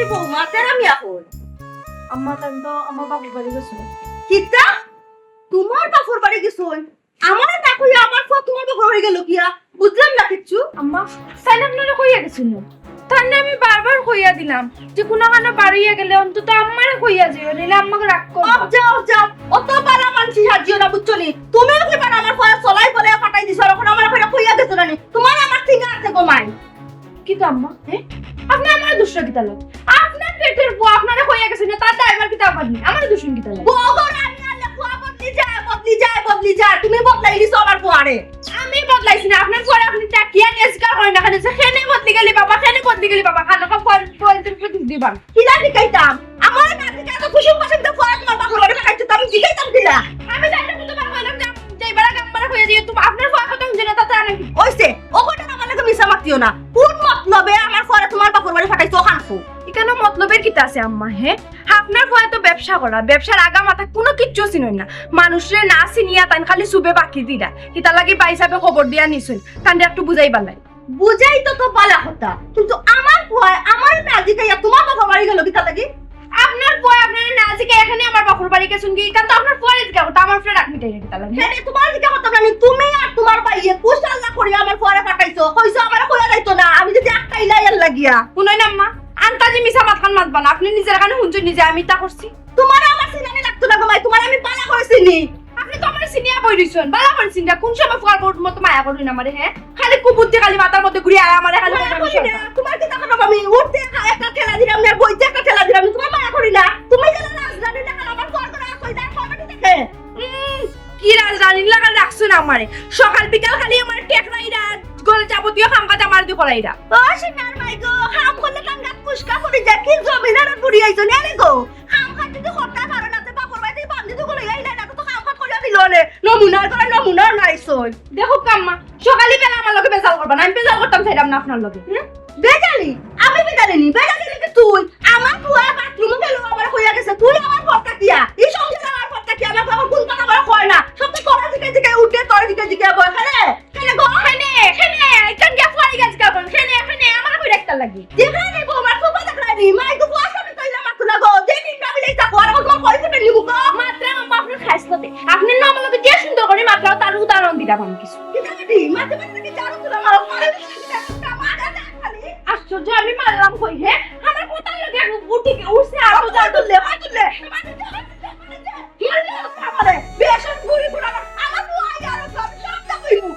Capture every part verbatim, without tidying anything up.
এই বৌমা, তেরা মিয়া কই? আম্মা, তাইন তো আমার বাপর বাড়ি গেছইন। কিতা? তুমার বাপর বাড়ি গেছইন? আমারে না কইয়া আমার ফুয়া তুমার বাপর বাড়ি গেল কিয়া? বুঝলাম না কিচ্ছু। আম্মা, তাইন আপনারে কইয়া গেছইন না? তাইন না আমি বারবার কইয়া দিলাম যে কুনুখানো বারইয়া গেলে অন্তত আম্মারে কইয়া যাইও, নাইলে আম্মা রাগ করবা। অফ যাও, অফ যাও। অত বালা মানষি সাজিও না, বুঝছো নি? তুমিও কইবা না আমার ফুয়ারে চলাই বলে ফাটাই দিছো, আর অখন আমারে কইয়া গেছো না নি? তুমার আমার ঠিক আছে গো মাই। কিতা আম্মা? হ্যাঁ? আপনে আমারে দুষরা কিতা লাগি? আপনার পেটর ফুয়া আপনারে কইয়া গেছে না, তার দায়ভার কিতা আপনে? আমারে দুষরা কিতা লাগি? বগর আমি আনলে ফুয়া বদলি যায়, বদলি যায়, বদলি যায়। তুমি বদলাই দিছো আমার ফুয়ারে। আমি বদলাইছি না, আপনার ফুয়ারে আপনে ডাকিয়া নিয়া জিকার করেন না, কেনে যে কেনে বদলি গেলি বাবা, কেনে বদলি গেলি বাবা, খানো কা ফুয়া, ফুয়া, তুমি দিবা। কিলা জিকাইতাম? আমারে না জিকাইয়া তো খুশি খুশি তো ফুয়ারে তুমার বাপর বাড়ি পাঠাইছো, তো আমি জিকাইতাম কিলা? আমি জানি না, তুমার কইলাম যে যাইবার আগে আম্মারে কইয়া দিও, তুমি আপনার ফুয়া কথা হুনছে না, তাতে আর নাকি? অইছে, ও কথা আমার লগে মিছা মাতিও না। কুন মতলবে আমার ফুয়ারে তুমার বাপর বাড়ি পাঠাইছো, খানফু? ইখানো মতলবের কিতা আছে আম্মা, হে? আপনার ফুয়ায় তো ব্যবসা করা, ব্যবসার আগা মাথা কুনু কিচ্ছু চিনইন না। মানুষরে না চিনিয়া তাইন খালি চুবে বাকি দিরা। কিতার লাগি ভাইসাবে খবর দিয়া নিছইন, তানরে একটু বুঝাইবার লাগি। বুঝাইতো তো বালা কথা, কিন্তু আমার ফুয়ায় আমারে না জিকাইয়া তুমার বাপর বাড়ি গেল কিতার লাগি? আপনার ফুয়ায় আপনারে না জিকাইয়া কেনে আমার বাপর বাড়ি গেছইন গি, ইখান তো আপনার ফুয়ারে জিকা করতা, আমার ফুয়ারে রাগ মিটাইরা কিতার লাগি? কেনে তুমারে জিকা করতাম না নি? তুমি আর তুমার ভাইয়ে কুশাল্লা করি আমার ফুয়ারে পাঠাইছো, কইছো আমারে কইয়া যাইতো না, আমি যদি একটা ইলাই আর লাগিয়া। হুনইন আম্মা, আন্তাজি মিছা মাতখান মাতবা না, আপনে নিজের কানে হুনছইন নিজে, আমি তা করছি। তুমারে আমার চিনানি লাগতো না গো মাই, তুমারে আমি বালা করি চিনি। আপনে তো আমারে চিনিয়া বই রইছইন, বালা করি চিনরা, কুন সময় ফুয়ার বউর মতো মায়া করইন আমারে, হে? খালি কুবুদ্ধি খালি মাথার মধ্যে ঘুরিয়া আয় আমারে খালি মায়া করি না। তুমার কিতা করতাম আমি? উঠতে একটা ঠেলা দিরাম না, বইতে একটা ঠেলা দিরাম না, তুমার মায়া করি না। তুমি যেন রাজধানী না, আমার ঘর করে আসো, এটা আমার বাড়ি থেকে। উম, কি রাজধানীর লাখান রাখছইন আমারে? সকাল বিকাল খালি আমারে ঠেকরাইরা, ঘরর যাবতীয় কাম কাজ আমারে দি করাইরা। ও সোনার মাই গো, কাম করলে কান গাত ফুসকা পড়ি যায়, কি জমিদারর বুড়ি আইছো নে রে গো? কাম কাজ যদি করতায় পারো না, তে বাপর বাড়ি থাকি বান্দি দুগু লইয়া আইলায় না, তো কাম কাজ করিয়া দিলো নে। নমুনার ঘরে নমুনা নাইছইন। দেখো আম্মা, সকালে বেলা আমার লগে বেজাল করবা না, আমি বেজাল করতাম চাইরাম না আপনার লগে। হুম? বেজালি? আমি বেজালি নি, বেজালি নাকি তুই? আমার ফুয়া বাথরুমো গেল, আমারে কইয়া গেছে, তুই আমার পথ কাটিয়া, ই সংসার আমার পথ কাটিয়া, আমার বাবা কোন কথা বলে কয় না, সব তো তোরা জিকে জিকে উঠে, তোরা জিকে জিকে বয়, কেনে? কেনে গো? কেনে? কেনে? ইখান গিয়া ফুয়ারে গিয়া জিকা করইন, কেনে? কেনে? আমারে কইরা কিতার লাগি? যেখানে বউ আমার ফুফা দেখলানি, মাই তো ফুয়ার সামনে কইলা মাত্র না গো, যে দিন ভাবি লইতা ফুয়ার কথা কই ফুটে নিমু গো। মাত্র আমার বাপরে খাইছ না দে। আপনে না আমার লগে যে সুন্দর করি মাত্র তার উদাহরণ দিলাম আমি কিছু। কিতা বেটি, মাঝে মাঝে নাকি ঝাড়ু তুলে মারো, মারে দিলে কিতা করতে, মারে না খালি। আশ্চর্য, আমি মারলাম কই, হে? আমার কথার লগে আমি উঠি গিয়ে উঠছে, আর তো ঝাড়ু তুললে, আর তুললে। মারে দিলে, মারে দিলে, মারে দিলে। মারলে আমারে, বেসন গুড়ি গুড়া আমার, আমার তো আই আর সব, সব তো কইমু।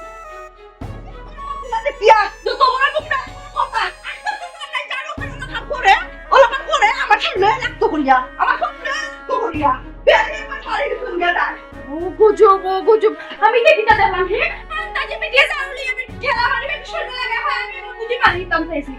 ও গজব, ও গজব। আমি দেখি না দেখলাম, হে? আমি তাকে পিটিয়ে যাওয়া হলে আমি ঠেলা মারি, আমি শরীরে লাগা হয়, আমি আমার বুদ্ধি মারি দিতাম চাইছি।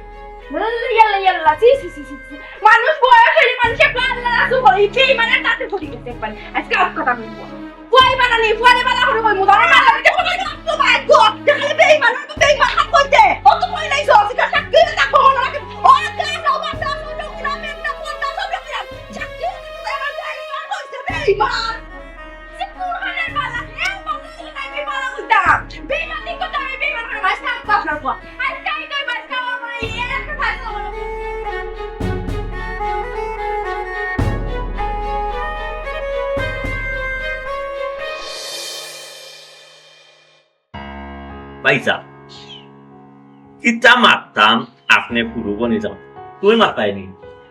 ইয়াল্লা, ইয়াল্লা, ছি, ছি, ছি, ছি, ছি। মানুষ বয়স হইলে মানুষ একলা আল্লাহ রাসূল বলে, এই বেঈমানের কাছে পড়ে গেছে একবার। আজকে আর কথা বলবো। ফুয়াই বানানি, ফুয়ারে বালা করে কইমু, ধরে মারলে আমি দেখো, ভাই, তো ভাই, গো, দেখালে বেঈমান, তো বেঈমান হাত কইতে। ও তো কই নাই, সো, সিটা সাক্ষী হয়ে থাকবো, মনে রাখে। ও, আজকে আর সব বান্দা, সব লোকেরা, মেঘনা, পদ্মা, সব লোকেরা। সাক্ষী হয়ে থাকবো, আমার বেঈমান কইছে, বেঈমান। সে কুরআনের বালা, এর বালা ছিল না, আমি বালা বলতাম। বেঈমান ঠিক করতে আমি বেঈমান করে মাছ থাকবো আপনার পর। আজকে এই কই মাছ খাওয়া পরে, এর একটা ফায়দা হলো। ভাইসাব, কিতা মাততাম, আপনে পুরুবনি জামাই। তুই মাতাইনি।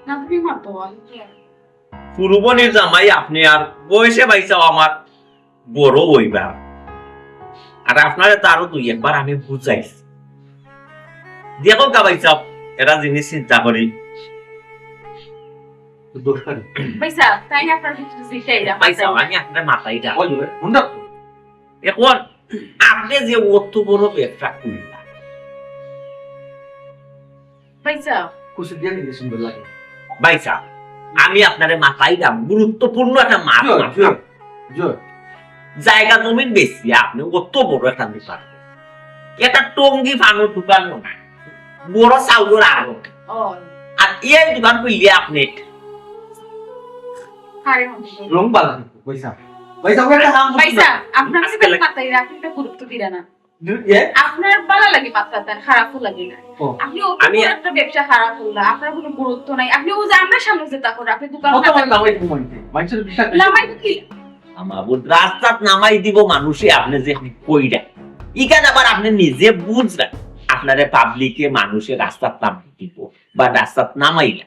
না, তুমি মাতো, আমি কি আর? পুরুবনির জামাই আপনে আর বয়সে ভাইসাব আমার বড় অইবা। আর আপনারে তো আরো দুই একবার আমি বুঝাইছি। দেখো কা ভাইসাব, এরা জিনিস চিন্তা করি। তো দরকার। ভাইসাব, তাই না আপনার কিছু জিজ্ঞাসা ভাইসাব, আমি আপনার মাথায় যা। ওই, ওই, হুন্ডা। এখন আপনে যে অত বড় ব্যবসা করলা। ভাইসাব। খুশি দিয়ে নিলে সুন্দর লাগে। ভাইসাব, আমি আপনারে মাতাইলাম, গুরুত্বপূর্ণ একটা মাত জয়, মাতলাম। জয়, জয়। জায়গা জমিন বেশি, আপনে অত বড় একটা ব্যাপার। একটা টঙ্গি ফানুর দোকান না, বড় চাউলর আড়ত। ও। আর এই দোকান খুললে আপনে আরে, রং বালা, ভাইসাব। ভাইসাব, একটা কাম করতে ভাইসাব, পারেন। আপনার আজকে কাছে লাগে। মাথায় রাখতে গুরুত্ব দিলা না। আপনার ভালা লাগে মাতরা, তার খারাপও লাগে না। ও। আপনি অত আমি বড় একটা ব্যবসা খাড়া করলা, আপনার কোনো গুরুত্ব নাই। আপনি ও যে আমরা সামনে যেটা করে, আপনি দোকান কত আমার নামাই দিব মানতে? মানুষের বিশ্বাস নামাই কি? আমার বুঝ রাস্তাত নামাই দিব মানুষে, আপনি যে কইরা। ইখান আবার আপনি নিজে বুঝরা, আপনারে পাবলিকে মানুষে রাস্তাত নামাই দিব বা রাস্তাত নামাইলা।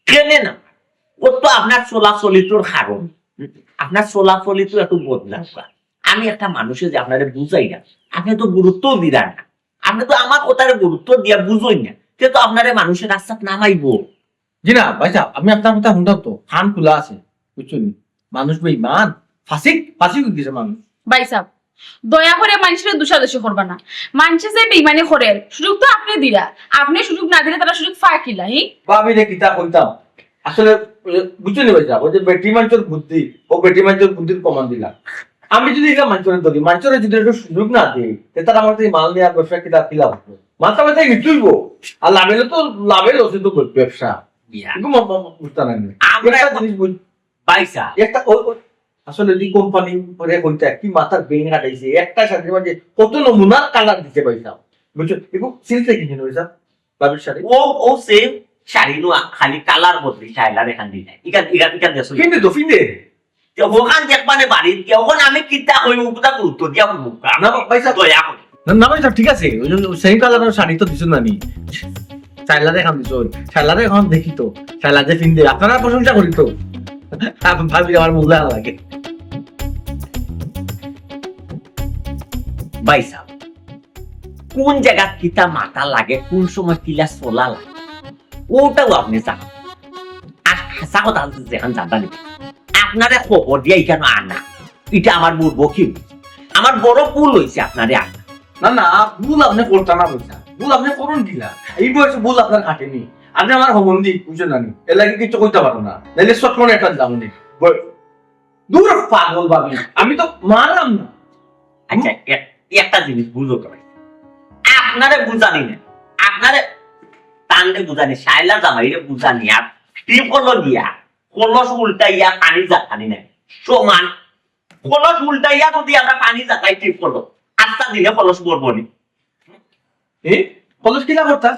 কেনে না? ও তো আপনার চলাচলিতর কারণ। আপনার চলাচলিত একটু বদলাও। আমি একটা মানুষে যে আপনারে বুঝাইরা, আপনি তো গুরুত্বও দিরা না। আপনি তো আমার কথারে গুরুত্ব দিয়া বুঝইন না। তে তো আপনারে মানুষে রাস্তাত নামাইবো। জি না, ভাই সাহেব, আমি আপনার কথা শুনতাম তো, কান খোলা আছে, বুঝছইন নি? মানুষ বেইমান, ফাসিক, ফাসিক অই গেছে মানুষ। ভাই সাহেব, দয়া করে মানুষরে দোষাদোষি করবা না। মানুষে যে বেইমানি করে, সুযোগ তো আপনি দিরা। আপনি সুযোগ না দিলে তারা সুযোগ পায় কিলা, হি? ভাবিরে কিতা কইতাম? আসলে, এ, বুঝছইন নি ভাই সাহেব, ওই যে বেটি মানুষর বুদ্ধি, ও বেটি মানুষর বুদ্ধির প্রমাণ দিলা। আমি যদি এটা মানুষরে ধরি, মানুষরে যদি একটু সুযোগ না দেই, তে তারা আমার থেকে মাল নিয়ে আর ব্যবসা কিতা কিলা হবে? মাল তো আমার থেকে নিতেই হইবো। আর লাভে তো, লাভে লসে তো ব্যবসা। ইয়া। এরকম ব-, ব-, বুঝতে নাই। আমরা একটা জিনিস বুঝ-, ভাই সাহেব। একটা ও, ও, আসলে যে কোম্পানি করে কইতা কি মাথার বেইন কাটাইছে, একটা শাড়ির মাঝে কত নমুনার কালার দিছে ভাই সাহেব। বুঝছো? এগুলো সিলছে কি জন্য ভাই সাহেব? ভাবির শাড়ি? ও, ও সেম শাড়ি নু খালি কালার বদলি, শাইলা দেখান দিলে। ইখান, ইখান, ইখান দেশো। ফিন্দে তো, ফিন্দে। তে ওখান দেখবানে বাড়িত গিয়া, ওখান আমি কিতা কই, ওগুলা গুরুত্ব দিয়া কইমু। না, ভাই সাহেব। দয়া করি। না, না, ভাই সাহেব, ঠিক আছে। ওই যে সেম কালারের শাড়ি তো দিছইন না নি। শাইলা দেখান দিছইন। শাইলা দেখান দেখি তো। শাইলা যে ফিন্দে, আপনারা প্রশংসা করি তো। আপ-, ভাবি আমার মুখ দেখা লাগে। ভাই সাহেব, কোন জায়গাত কিতা মাতা লাগে, কোন সময় কিলা চলা লাগে, ওটাও আপনি জানেন। আর হাছা কথা আছে, যেখান জানতা নি, আপনারে খবর দিয়া ইখানো আনা, এটা আমার বড় ভুল। আমার বড় ভুল হইছে আপনারে আনা। না, না, ভুল আপনি করতা না, বুঝা। ভুল আপনি করইন কিলা? এই বয়সে ভুল আপনার কাটেনি। আপনি আমার সম্বন্ধী, বুঝছইন না নি? এর লাগি কিছু কইতা পারো না। নাইলে শর্ট করে একটা যাবো নি। বল। দূর পাগল ভাবি, আমি তো মারলাম না। আচ্ছা, এক-, একটা জিনিস বুঝো তো ভাই, আপনারে বুঝানি না, আপনারে তানরে বুঝানি, শাইলা জামাইরে বুঝানি, আর টিপ করলো গিয়া কলস উল্টাইয়া পানি জাতানি নাই, সমান কলস উল্টাইয়া যদি আমরা পানি জাতাই টিপ করলো, আস্তা দিনে কলস ভরবো নি। এ? কলস কিলা করতা?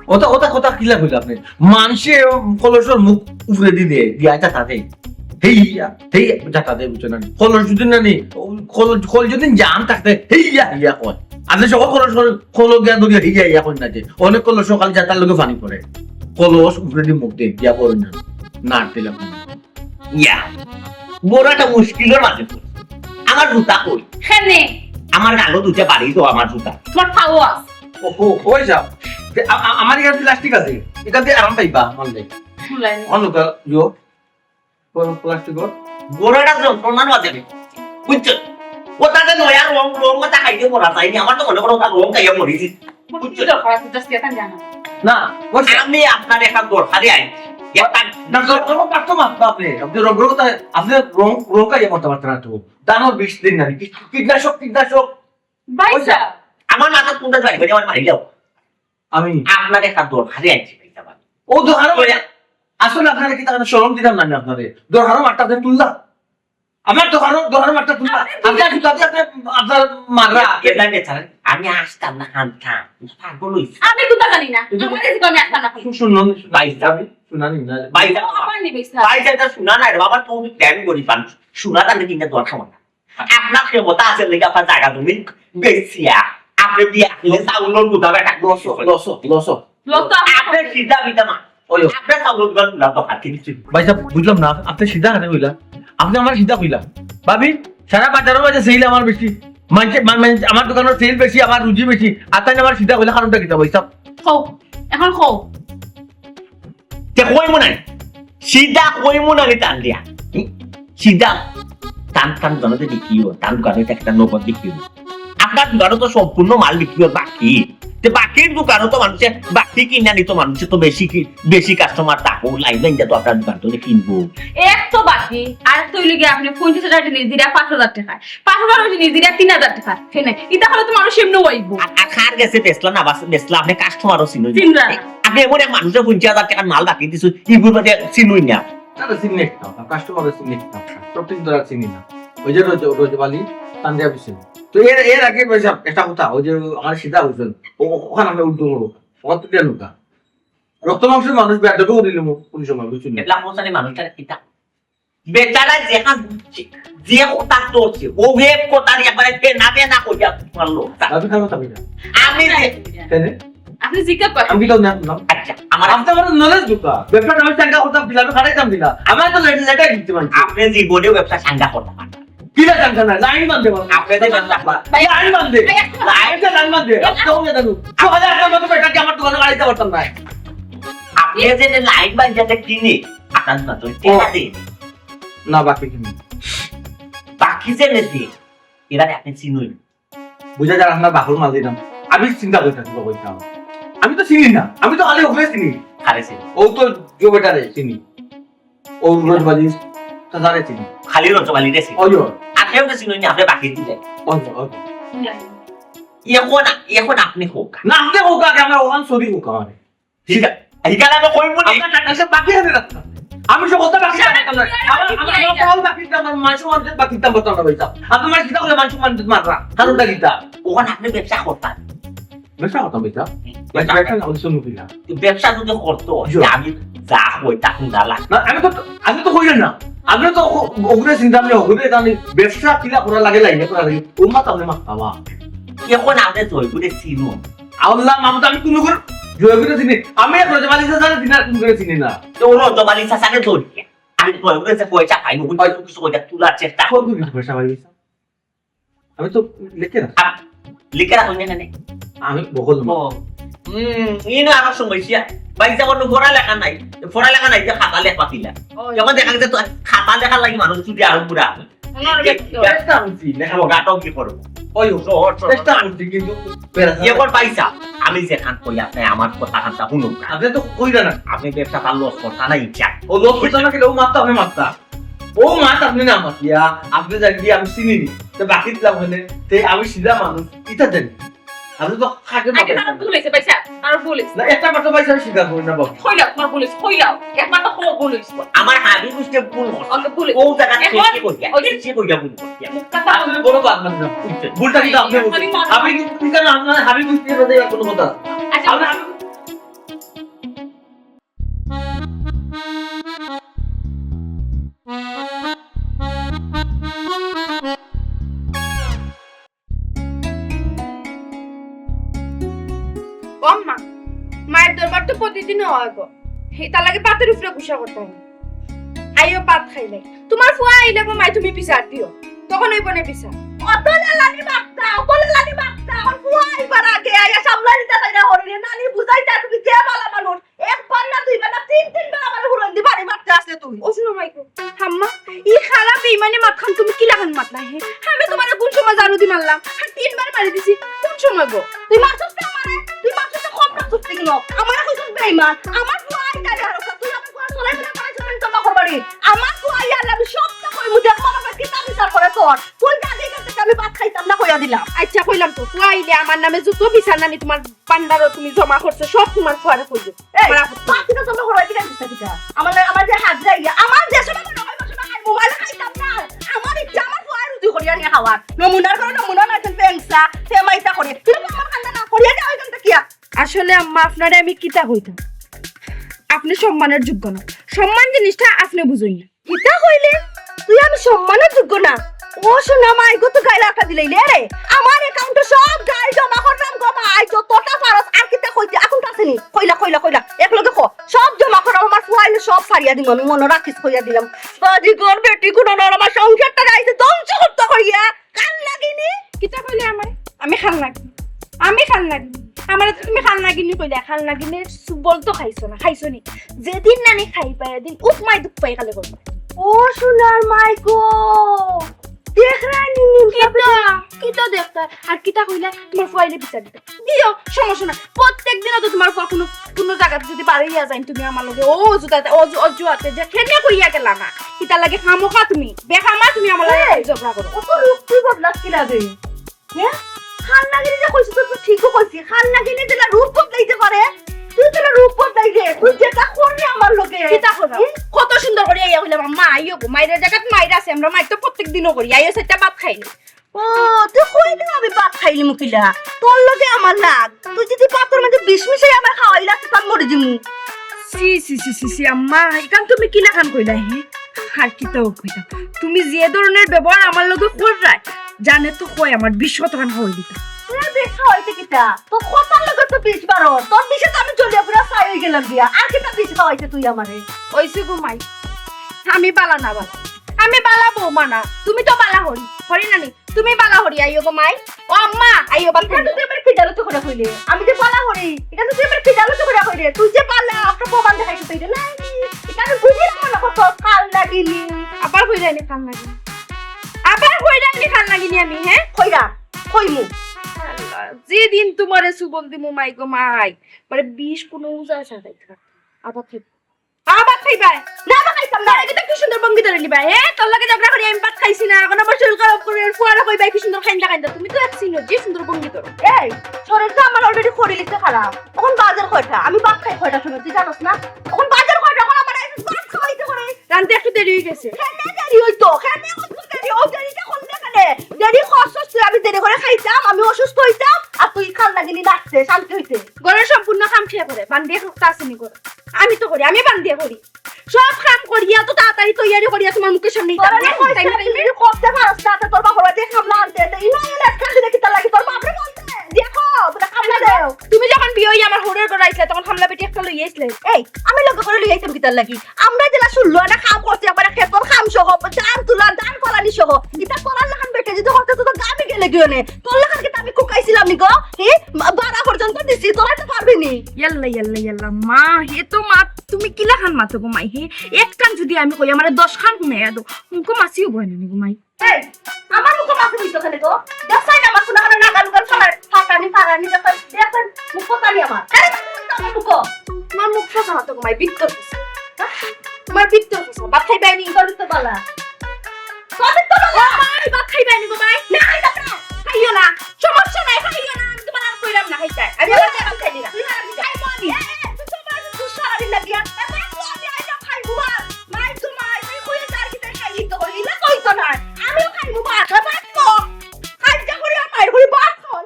ওটা, ওটা, ওটা কিলা কইলা আপনি? মানষে কলসর মুখ উপরে দি দেয়, দিয়া এটা তাতে। হেইয়া, হেই জাতা দেয়, বুঝছো না? কলস যদি না নি, কলস, কলস যদি জাম থাকতে, হেইয়া, হেইয়া কয়। আপনি সব কলস, কলস, কলস গিয়া ধরিয়া হেইয়া, হেইয়া কয় না যে। অনেক কলস সকাল জাতার লগে পানি পড়ে। কলস উপরে দি মুখ দেয়, দিয়া পড়ে না। না দিলাম। ইয়া, বড় একটা মুশকিলর মাঝে পড়ছি। আমার জুতা কই? কেনে? আমার গালো দুইটা বাড়ি তো আমার জুতা। তোমার পাও আছে। ও, ও, ওই যাও। তে, আ-, আ-, আমার এখানে প্লাস্টিক আছে। এখান থেকে আরাম পাইবা, মানলে। ফুলাই নি। অন্য কা-, ইয়ো। কোন প্লাস্টিক ওর? বড় একটা যন্ত্রণার মাঝে পড়ছি। বুঝছো? ও তাতে নয়া রং, রং ওটা খাইতে মরা যায়নি। আমার তো মনে করো ওটা রং খাইয়া মরিছি। বুঝছো? কি দরকার আছে? Just এটা জানা। না, ওই যে আমি আপনার একটা দরকারে আইছি। একটা না, রং, রং কাটতো মারতো আপনি। আপনি রং, রং তা-, আপনি রং, রং খাইয়া মরতে পারতেন না তো। দানোর বিষ দিন না, কি-, কীটনাশক, কীটনাশক। ভাই ওই যে সাহেব। আমার মাথা কোনটা যাই, আমার মারি যাও। আমি আপনার একটা দরকারে আইছি, ভাই সাহেব। ও দরকারও ওই ভাই, আসলে আপনারা কি তাহলে শরম দিলাম না আমি আপনারে? দরকারও মারটা আপনি তুললা। আমার দোকানো, দোকানো মারটা তুললা। আপনি আপনি, আপনি, আপনি, আপনার মাররা। এটা বেচারা, আমি আসতাম না, হানতাম। পাগল হইছে। আমি কথা জানি না। কিন্তু আমার কাছে আমি আসতাম না। শু-, শুনুন, শুনুন। ভাই সাহেব। শুনানি না। ভাই সাহেব। আমার নিবে স্যার। ভাই সাহেব, এটা শোনা না রে বাবা, তুমি প্ল্যান করি পান। শোনা তাহলে কিনা দরকার না। আপনার ক্ষমতা আছে লেগে আপনার জায়গা তুমি বেচিয়া। আপনি বিয়া করলে চাউলর গুদা বেটা। Loss, loss, loss. লস তো আপনি আপনি সিধা বিটা মা। ওই। আপনি চাউলর গুদা গুদা তো হাতে দিচ্ছি। ভাই সাহেব, বুঝলাম না, আপনি সিধা হাতে কইলা। আপনি আমার সিধা কইলা। ভাবি, সারা বাজারের মাঝে সেল আমার বেশি। মানছে, মান-, মান-, আমার দোকানের সেল বেশি, আমার রুজি বেশি। আর তাই আমার সিধা কইলা কারণটা কিতা ভাই সাহেব? কও, এখন কও। তে কইমু নাই। সিধা কইমু নাই টান দিয়া। হুম? সিধা। টান টান দোকানো বিকিও, টান দোকানো একটা নগদ বিকিও। আপনার দোকানো তো সম্পূর্ণ মাল বিকিও বাকি। তে বাকির দোকানো তো মানুষে বাকি কিনা নিত, মানুষে তো বেশি কি, বেশি কাস্টমার থাকো, লাইন লাইন যা তো আপনার দোকান তো কিনবো। এক তো বাকি, আর তো হইলে গিয়ে আপনি পঞ্চাশ হাজার জিনিস দিরা পাঁচ হাজার টাকা, পাঁচ হাজার জিনিস দিরা তিন হাজার টাকা। কেনে? এটা হলে তো মানুষ এমনি হইব। আর, আর কার গেছে বেচলা না বাস-, বেচলা, আপনি কাস্টমারও চিনইন না। চিনরা না। আপনি এমন এক মানুষের পঞ্চাশ হাজার টাকার মাল বাকি দিছো, ইগুর মধ্যে চিনইন না। তারা চিনি না, কাস্টমারও চিনি না, সব দিন তারা চিনি না। ওই যে রজ-, রজব আলী, তান দিয়া বুঝছেন। তো এর, এর আগে ভাই সাহেব, একটা কথা, ওই যে আমার সিধা হোসেন, ও, ও-, ওখানে আমরা উল্টো করবো। ওখান থেকে ঢুকা। রক্ত মাংসের মানুষ বেয়াদবি করে দিল, কোন সময় বুঝছেন না? এবলা পৌঁছানি মানুষটা কিতা? বেচারা যেখান যে, যে কথা করছে, ও এক কথা নিয়ে একবারে বেনা বেনা কইয়া মারলো। আমি খারাপ কথা কই না। আমি যে কেন? আপনি জিজ্ঞাসা করেন। আমি তো না শুনলাম। আচ্ছা, আমার আপনি আমার নলেজ ঢুকা। ব্যবসাটা আমি চাঙ্গা করতাম দিলা, আমি খাটাইতাম দিলা। আমার তো লেট-, লেটার দিতে পারছি। আপনি জীবনেও ব্যবসা চাঙ্গা করতে পারেন না। কিলা চাঙ্গা না? লাইন বান্ধে বলো। আপনি যে ব্যবসা ভাই, লাইন বান্ধে। ভাই, একটা লাইন তো লাইন বান্ধে। একটা আপনি হলে জানো। সকালে আপনার মতো বেটা কি আমার দোকানে খাটাইতে পারতাম না। আপনি যে লাইন বান্ধে কিনে, আপনার মতো ও। টেকা দিন। না, বাকি কিনি। বাকি যে নেই, এরা আপনি চিনুন। বুঝা যায় আপনার বাপর মাল দিলাম। আমি চিন্তা করতে থাকি বাবা, এটা। আমি তো চিনি না, আমি তো খালি ওখানে চিনি। খালি চিনি। ও তো জো বেটারে চিনি। ও রজব আলী, তাজারে চিনি। খালি রজব আলীরে চিনি। ওই, ওই। আর কেউ তো চিনি না, আপনি বাকি দিলে। ওই, ওই। এখন, এখন আপনি হোক। না, আপনি হোক আগে, আমরা ওখান সরি হোক আমারে। ঠিক আছে। এখানে আমি কইব নি। আপনার টাকা সব বাকি আছে রাখতাম। আমি সব কথা বাকি রাখতাম না। আমার, আমার, আমার কল বাকি দিতাম, আমার মাংস মানতে বাকি দিতাম বলতাম না ভাই সাহেব। আপনার মাংস দিতাম, মাংস মানতে মাররা। কারণটা কিতা? ওখানে আপনি ব্যবসা করতেন। ব্যবসা করতাম ভাই সাহেব। হুম। ব্যবসা, ব্যবসা না, ওই শুনুন কিনা। তো ব্যবসা যদি করতো, জি। যে আমি যা কই, তা আপনি না লাগ। না, আমি তো, আমি তো কইলাম না। আপনি তো ও-, ওগুলো চিন্তা, আপনি ওগুলো জানি, ব্যবসা কিলা করা লাগে, লাইনে করা লাগে, ওর মাথা আপনি মাথা খাওয়া। এখন আপনি জয়পুরে চিনুন। আল্লাহ মাহমুদ, আমি কোনো করে জয়পুরে চিনি। আমি এক রজব আলী চাচারে চিনি, আর কোনো করে চিনি না। তো ও রজব আলী চাচাকে ধরি। আমি জয়পুরে যে পয়সা পাই, ওই পয়সা কিছু ওইটা তোলার চেষ্টা কত কিছু পয়সা পাই? আমি তো লিখে রাখ। আ, লিখে রাখুন এখানে। আমি বকল ও। হুম, এই না আরো সমস্যা। ভাই, যখন পড়া লেখা নাই, পড়া লেখা নাই, যে খাতা লেখা দিলা। ও। যখন দেখা গেছে তো খাতা লেখার লাগি মানুষ ছুটি আরো পুরা। ওনার চেষ্টা করছি, লেখা বড়। গাটও কি করবো? ওই, সহজ, সহজ। চেষ্টা করছি, কিন্তু বেড়া এবার ভাই সাহেব, আমি যেখান কই আপনি আমার কথা খানটা শুনুন না। আপনি তো কইরা না। আপনি ব্যবসা ভালো করতা না, ইচ্ছা। ও লোক করতা না, কিন্তু ও মারতা, আপনি মারতা। ও মাত আপনি না মাতিয়া, আপনি জানি কি আমি চিনি নি। তো বাকি দিলাম হলে, তে আমি সিধা মানুষ, ইটা জানি। আপনি তো আগে আগে মারতেন। তার ভুল হয়েছে, ভাই সাহেব, তার ভুল হয়েছে। না, একটা কথা ভাই সাহেব স্বীকার করি না বাবা। কইলাও, তোমার ভুল হয়েছে, কইলাও। একবার তো তোমার ভুল হয়েছে। আমার হাবি বুঝতে ভুল করছে। অত ভুল হয়েছে। ও জায়গা এখন থেকে কি করিয়া? ওই যে সে করিয়া ভুল করছে। মুখটা তো আপনি বড় বাদ মানে না, বুঝছেন? ভুলটা কিন্তু আপনি বুঝছেন। আমি কিন্তু ঠিক আছে, আপনার হাবি বুঝতে পারতে কোনো কথা। আচ্ছা, আমরা ও আম্মা, মায়ের দরবার তো প্রতিদিনও হয় গো। হে, তার লাগে পাতের উপরে গুসা করতে হয়। আইও, পাত খাইলে। তোমার ফুয়া আইলে গো, মাই তুমি বিচার দিও। তখন ওই বনে বিচার। অত লেলানি বার্তা, অত লেলানি বার্তা। আমার ফুয়া আইবার আগে আইয়া সামলাই দিতে চাই না, হরিণে নানি বুঝাইতা, তুমি যে বালা মানুষ। একবার না, দুইবার না, তিন তিনবার আমার হুরন দি বাড়ি মারতে আসলে তুমি। ও শুনো মাইকো, আম্মা, ই খারাপ বেইমানি মাতখান তুমি কি লাগান মাতলা হে? আমি তোমারে কোন সময় জারু দি মারলাম? আর তিনবার মারি দিছি, কোন সময় গো? তুই মারছস না আমারে? তুই মারছস না, কম মারছস না কেন? আমারে কইছস বেইমান। আমার ফুয়া আই গাড়ি হারকা, তুই আমার ফুয়া চলাই চলাই চলাই চলাই জমা করবারি। আমার ফুয়া আই আল্লাহ, আমি সব তো কইমু, দেখ আমার বাবা কিতা বিচার করে তোর। তুই যা দিয়ে গেছে, আমি ভাত খাইতাম না, কইয়া দিলাম। আচ্ছা, কইলাম তো, ফুয়া আইলে আমার নামে যত বিচার নানি তোমার পান্ডারও তুমি জমা করছো, সব তোমার ফুয়ারে কইবে। এই, আমার আপত্তি নাই। বাকিটা তোমরা হরাই দিলে দিতে দিতা। আমার, আমার যে হাত যাই, আমার যে সময় মনে হয়, ওই সময় খাই, মোবাইলে খাইতাম না। আমার ইচ্ছা, আমার ফুয়ায় রুজি করিয়া নিয়া খাওয়ার। নমুনার ঘরে নমুনা নাই, তুমি পেংসা, ফেমাইতা করে। তুমি তো আমার কান্দা না করিয়া যাও এখান থেকে। আসলে আম্মা, আপনারে আমি কিতা কইতাম? আপনি সম্মানের যোগ্য না। সম্মান জিনিসটা আপনি বুঝইন না। কিতা কইলে? তুই আমি সম্মানের যোগ্য না? ও সোনা মাই গো, তুই গাইলা একটা দিলে রে। আমার অ্যাকাউন্টে সব গাই জমা করলাম গো মাই, যতটা পারস আর কিতা কইতে, এখন তো আছেনি। কইলা, কইলা, কইলা। এক লগে ক, সব জমা করলাম, আমার ফুয়াইলে সব সারিয়া দিম, আমি মনে রাখিস কইয়া দিলাম। বাজিগর বেটি গুণ আমার সংসারটা গাইছে ধ্বংস করতে কইয়া। কাল লাগিনি? কিতা কইলে আমারে? আমি কাল লাগি। আমি কাল লাগি। আমারে তো তুমি কাল লাগিনি কইলে, কাল লাগিনি বলতো খাইছো না, খাইছো নি? যেদিন নানি খাই পায়, এদিন উপ মাই দুখ পাই কালে করবো। ও সোনার মাই গো, দেখরানি? কিতা, কিতা দেখতা? আর কিতা কইলা? তোমার ফুয়াইলে বিচার দিতা। দিও, সমস্যা না। প্রত্যেক দিনও তো তোমার ফুয়া কোনো, কোনো জায়গাতে যদি বাড়ি ইয়া যাইন তুমি আমার লগে, ও জুতাতে, ও জু-, ও জুয়াতে যে কেনে কইয়া গেলা না? কিতা লাগে খামোখা তুমি? বেখামা তুমি আমার লগে এই, ঝগড়া করো। অত রূপ তুই বদলাস কি লাগে? হ্যাঁ? খাল লাগিনি যে কইছি তো তুই ঠিকও কইছি। খাল লাগিনি দিলা রূপ বদলাইতে পারে। তুই তোর রূপ বদলাই দে, তুই যেটা করলি আমার লগে। কিতা করলাম? হুম? কত সুন্দর করি আইয়া কইলাম, "আম্মা, আইও গো, মাইরের জাগাত মাইর আছে, আমরা মাইর তো প্রত্যেক দিনও করি, আইও, চাইরটা ভাত খাইনি।" ও, তুই কইলে আমি ভাত খাইলিমু কিলা? তোর লগে আমার লাগ। তুই যদি ভাতর মাঝে বিষ মিশাই আমার খাওয়াইলা, তুই পান মরি যিমু। ছি, ছি, ছি, ছি, ছি, আম্মা, ইখান তুমি কিলাখান কইলা, হে? আর কিতাও কইলা? তুমি যে ধরনের ব্যবহার আমার লগে কররায়, জানে তো কয় আমার বিষ কতখান খাওয়াই দিতা। তোর বিষ খাওয়াইতে কিতা? তোর কথার লগে তো বিষ বাড়ো। তোর বিষে তো আমি জ্বলিয়া পুরা ছাই অই গেলাম গিয়া। আর কিতা বিষ খাওয়াইতে তুই আমারে? ওইসে গো মাই, আমি বালা না বালা। আমি বালা বৌমা না। তুমি তো বালা হরি। হরি নানি, তুমি বালা হরি আইও গো মাই। ও আম্মা, আইও বাপ। ইখান তো তুই আমার ফিদালতো করে কইলে। আমি যে বালা হরি, ইখান তো তুই আমার ফিদালতো করে কইলে। তুই যে বালা, একটা প্রমাণ দেখাইতে তুই রে। না, ইখান বুঝি না মনে করতো, কাল লাগিনি। আবার কই যায়নি কাল লাগিনি? আবার কই যায়নি কাল লাগিনি আমি, হ্যাঁ? কইরা, কইমু। আল্লাহ, যেদিন তোমারে সুবল দিমু মাই গো মাই, মানে বিষ কোনো উজা আসা যাইতে না। আবার খাইবা। আবার খাইবায়? না, আবার খাইতাম না। আরে, এটা কি সুন্দর ভঙ্গি ধরে নিবা, হ্যাঁ? তোর লগে ঝগড়া করি আমি ভাত খাইছি না, এখন আবার শরীর খারাপ করি, আর ফুয়ারে কইবায় কি সুন্দর খাইন্দা খাইন্দা। তুমি তো এক সিনো, যে সুন্দর ভঙ্গি ধরো। এই, শরীর তো আমার already করি লিখতে খারাপ। এখন বাজার কয়টা? আমি ভাত খাই কয়টা সময়, তুই জানোস না? এখন বাজার কয়টা? এখন আমার এই ভাত খাওয়াইতে করে। রানতে একটু দেরি হয়ে গেছে। কেনে দেরি হইতো? কেনে অত দেরি? ও দেরিটা কোন দেখানে? দেরি করছস তুই, আমি দেরি করে খাইতাম, আমি অসুস্থ হইতাম, আর তুই কাল লাগিনি নাচতে, শান্তি হইতে। ঘরের সম্পূর্ণ কাম কে করে? বান্দিয়ে করতে আসেনি করে। আমি তো করি, আমি বান্দিয়ে করি। সব কাম করিয়া তো তাড়াতাড়ি তৈয়ারি করিয়া তোমার মুখের সামনে দিতাম। তোরা না কইস time না, time এ। তুই করতে পারস না, তো তোর বাবা বাড়ি কামলা আনতে, তো ইনো এলে কাজ দিলে কিতা লাগি? তোর বাপরে বলতে, দেখো, তোরা কামলা দেও। তুমি যখন বিয়ে হইয়া আমার হরের ঘরে আইসলে, তখন কামলা বেটি একটা লইয়া আইসলে। এই, আমি লগে করে লইয়া আইতাম কিতার লাগি? আমরা যেলা ষোলো আনা কাম করছি, আমার ক্ষেতর কাম সহ, ধান তুলা, ধান ফালানি সহ। ইতা করার লাখান বেটে যদি করতে তো গামে গেলে গিয়ে নে। তোর লাখান কিতা আমি কুকাইছিলাম নি গো? হে? মা-, বারা পর্যন্ত দিছি, তোরা তো পারবি নি। ইয়াল্লা, ইয়াল্লা, ইয়াল্লা, মা, হে তো মা, তুমি কিলাখান মাতো গো মাই, হে? এক কান যদি আমি কই, আমারে দশ কান হুনাইয়া দো। মুখো মাছিও বয় না নি গো মাই। এই, আমার মুখো মাছি হইতো কেনে গো? দেখছাই না আমার কোনখানে নাগাল উগাল ফালার, ফাটানি ফারানি দেখছাই, দেখছাই মুখো পানি আমার। এই, আমার মুখো। তোমার মুখ ফসা না তো গো মাই, ভিতর ফসা। হ্যাঁ? তোমার ভিতর ফসা। ভাত খাইবায় নি? তোর তো বালা। তোর তো বালা। ও মাই, ভাত খাইবায় নি গো মাই? না, খাইতাম না। খাইও না। সমস্যা নাই, খাইও না। আমি তোমার আর কইলাম না খাইতায়। আমি আবার এখন খাইলি না। তুই আর আমি খাইবো আমি। এ, এ, তুই তো আমার দুঃসাহস লাগিয়া। এ, ভাত তো আমি আইলে খাইবো আর। মাই তো মাই, তুই কইয়া যার কিতা খাইলি তো কইলি, ইলা কইতো না। আমিও খাইমু ভাত, ভাত তো। খাইতে করি আর মাইর করি ভাত খাওয়া।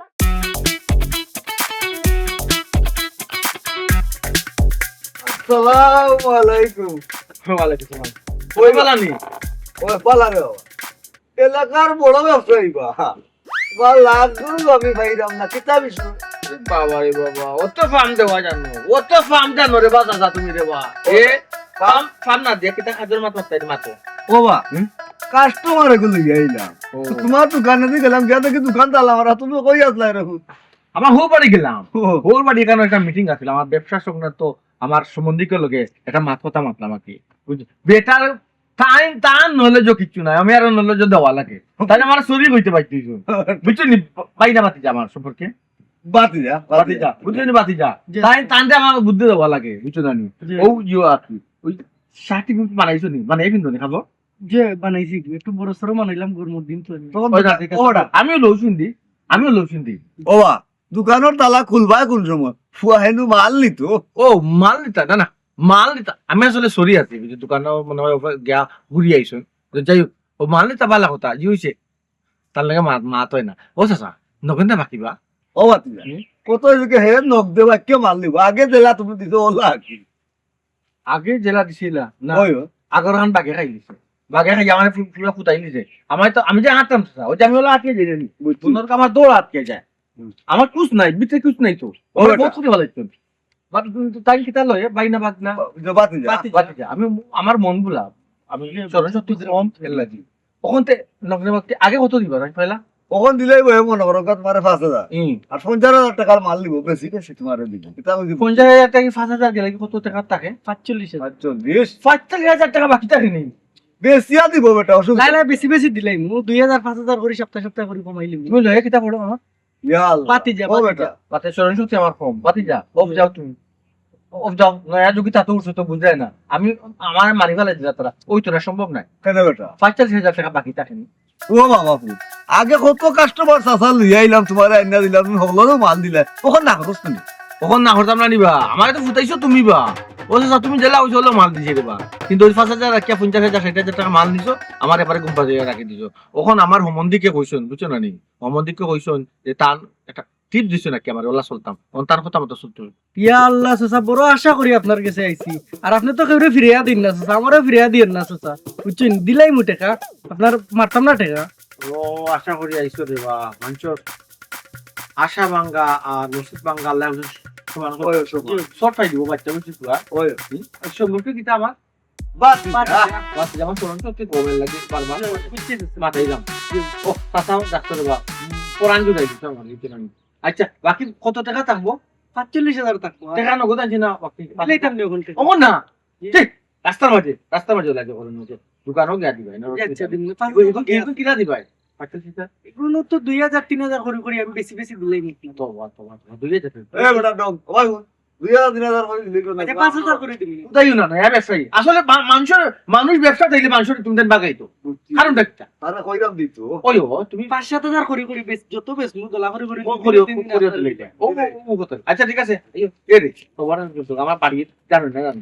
আসসালামু আলাইকুম। ওয়ালাইকুম সালাম। কই বালা নি? ও বালা রে বাবা। এলাকার বড় ব্যবসায়ী বা। বা লাখ গরু আমি পাইলাম না, কিতা বিষয়? বাবা রে বাবা, অত ফাম দেওয়া জানো, অত ফাম জানো রে বা চাচা তুমি রে বা। এ, ফাম, ফাম না দিয়া কিতা কাজর মাত মাততায় মাতো। ও বা, হুম? Customer এগু লইয়া আইলাম। ও। তো তোমার দোকানে দি গেলাম, গিয়া দেখি দোকান তালা মারা, তুমি কই আছলায় রে? আমার হউর বাড়ি গেলাম। ও। হউর বাড়ি এখানো একটা meeting আছিল, আমার ব্যবসা সংক্রান্ত আমার সম্বন্ধিকর লগে একটা মাত কথা মাতলাম আর কি। বুঝ-, বেটার তাইন, তান knowledge ও কিচ্ছু নাই, আমি আরো knowledge দেওয়া লাগে। তাইলে আমার চুরি হইতে পারতো। বুঝছো নি? পাই না ভাতিজা আমার সম্পর্কে। ভাতিজা, ভাতিজা। বুঝছো নি ভাতিজা? জি। তাইন, তানতে আমার বুদ্ধি দেওয়া লাগে, বুঝছো না নি? জি। ও ইয়ো আর কি। ওই শার্টি কিন্তু বানাইছো নি? মানে এই কিন্তু নি খাবো? যে বানাইছি, একটু বড় সড়ো বানাইলাম, গরমর দিন তো। তখন ওই তো, না, ঠিক আছে। ওটা। আমিও লউছি নি, আমিও লউছি নি। ও বা, দোকানর তালা খুলবায় কোন সময়? ফুয়া হেনু মাল নিতো। ও, মাল নিতা? না, না, মাল নিতা। আমি আসলে sorry আছি, ওই যে দোকানো মনে হয় ওপরে গিয়া ঘুরি আইছইন। তো যাই হোক, ও মাল নিতা বালা কথা, জি হইছে। তার লগে মাত, মাত হয় না। ও চাচা, নগেন্দা বাকি বা? ও ভাতিজা, হুম? কত এদিকে হে নগদে বাক্য মাল নিব। আগে যেলা তুমি দিছো, ওলা কি? আগে যেলা দিছিলা? না। ওই, ওই। আগর খান বাগে খাই দিছে। বাগে খাই আমার ফু-, পুরা ফুটাই দিছে। আমার তো, আমি যে আটতাম চাচা, ওই যে আমি ওলা আটকে যাই নি। বুঝছি। তোমার আমার দৌড় আটকে যায়। হুম। আমার কুছ নাই, ভিতরে কুছ নাই তো। ও, আমার বেটা। বহুত ক্ষতি ভালো লাগতো। বাট, উম, তো তাই কিতা লয়, ভাই না ভাগ না? ও, যে বাতি যা। বাতি যা। বাতি যা। আমি, আমার মন ভুলা। আমি হুম। চরণ সত্যি কম, এর লাগি। ওখান থেকে নগ্ন ভক্তি আগে কত দিবা, ভাই, পয়লা? ওখান দিলেই বহে মনে করো, তোমার পাঁচ হাজার। হুম। আর পঞ্চাশ হাজার টাকার মাল নিব, বেশি বেশি তোমার দিব। এটা আমি দিব। পঞ্চাশ হাজার টাকা কি পাঁচ হাজার গেলে কি কত টাকা থাকে? পাঁচচল্লিশ হাজার। পাঁচচল্লিশ? পাঁচচল্লিশ হাজার টাকা বাকি থাকে নি? বেশিয়া দিব বেটা, অসুবিধা নাই, নাই, বেশি বেশি দিলাই। মু দুই হাজার, পাঁচ হাজার করে সপ্তাহে সপ্তাহে করে কমাইলি। তুমি লয়ে কিতা পড়ো আমার? ইয়া আল্লাহ। বাতি যা, ও বাতি বেটা। যা। বাতি চরণ শক্তি আমার কম। বাতি যা। অফ যাও তুমি। অফ যাও। নয়া যুগী তাতে উঠছো তো বুঝায় না। আমি, আমার মারি ফেলাই দিলা তারা। ওই তো না সম্ভব নাই। কেন বেটা? পঁয়তাল্লিশ হাজার টাকা বাকি থাকে নি। ও বাবা, ফুল। আগে কত কাস্টমার চাচা লইয়া আইলাম, তোমার আইনা দিলাম, তুমি হকলরে মাল দিলা। ওখান না করছ তুমি। অখন না করতাম না নি বা, আমারে তো ফুটাইছো তুমি বা। ও চাচা, তুমি যেলা কইছো অলা মাল দিছি রে বা, কিন্তু ওই পাঁচ হাজার রাখিয়া পঞ্চাশ হাজার, ষাইট হাজার টেকা মাল নিছো, আমার এবারে ঘুম পাড়াইয়া রাখি দিছো। অখন আমার হমন্দিকে কইছইন, বুঝছো না নি? হমন্দিকে কইছইন যে তান একটা টিপস দিছইন নাকি আমারে, অলা চলতাম। অখন তান কথা মতো চলতে অইবো। ইয়া আল্লাহ চাচা, বড় আশা করি আপনার গেছে আইছি, আর আপনে তো কেউরে ফিরাইয়া দিন না চাচা, আমারেও ফিরাইয়া দিয়েন না চাচা, বুঝছইন? দিলাইমু টেকা, আপনার মারতাম না টেকা। ও, আশা করি আইছো রে বা, মানষর আশা ভাঙ্গা আর নসিব ভাঙ্গা আল্লাহ সমান করে। ওই, ওই, সমান। সব পাই দিব, বাচ্চা বুঝছিস তো, আর? ওই। হুম? আর সম্পর্কে কিতা আমার? বাতিজা। বাতিজা। বাতিজা, আমার চলন চলতে গরমের লাগে, বারবার। জি, বুঝছি, বুঝছি। মাথায় দাম। জি। ও, চাচা, ডাক্তার বা, পরান জুড়াই দিতে আমার, দিতে আমি। আচ্ছা, বাকি কত টেকা থাকবো? পাঁচচল্লিশ হাজার থাকবো। টেকা নগদ আনছি না, বাকি। দিলাইতাম নি অখন টেকা। অখন না। জি। ঠিক, রাস্তার মাঝে, রাস্তার মাঝে লাগে, ওর মধ্যে। দোকানও গিয়া দিবাই না? জি, আচ্ছা, দিন, পাঁচ এগুলো, হাজার এগুলো কিনা দিবাই? পাঁচশো টাকা। এগুলো তো দুই হাজার, তিন হাজার করি করি আমি বেশি বেশি দিলাই নি। তো, তো, তো, তো, দুই হাজার টাকা। এ, বেটা, ডং, ও ভাই, দুই হাজার, তিন হাজার করি দিলে কেন? আচ্ছা, পাঁচ হাজার করি দিবি। উদয় না, না, ব্যবসায়ী। আসলে মা-, মানুষের, মানুষ ব্যবসা চাইলে মানুষের তুমি দেন বাগাইতো। বুঝছি। কারণ দেখতা। তারা কইরাম দিত। ওই ও, তুমি পাঁচ সাত হাজার করি করি বেশ, যত বেশ, মু দলা করি করি ও, দিন করি, দিন করি, দিন করি আপনার দিলে। ও, ও, ও, কত? আচ্ছা, ঠিক আছে। এই, এ রে, তোমার আমার বাড়ির জানো না, জানো।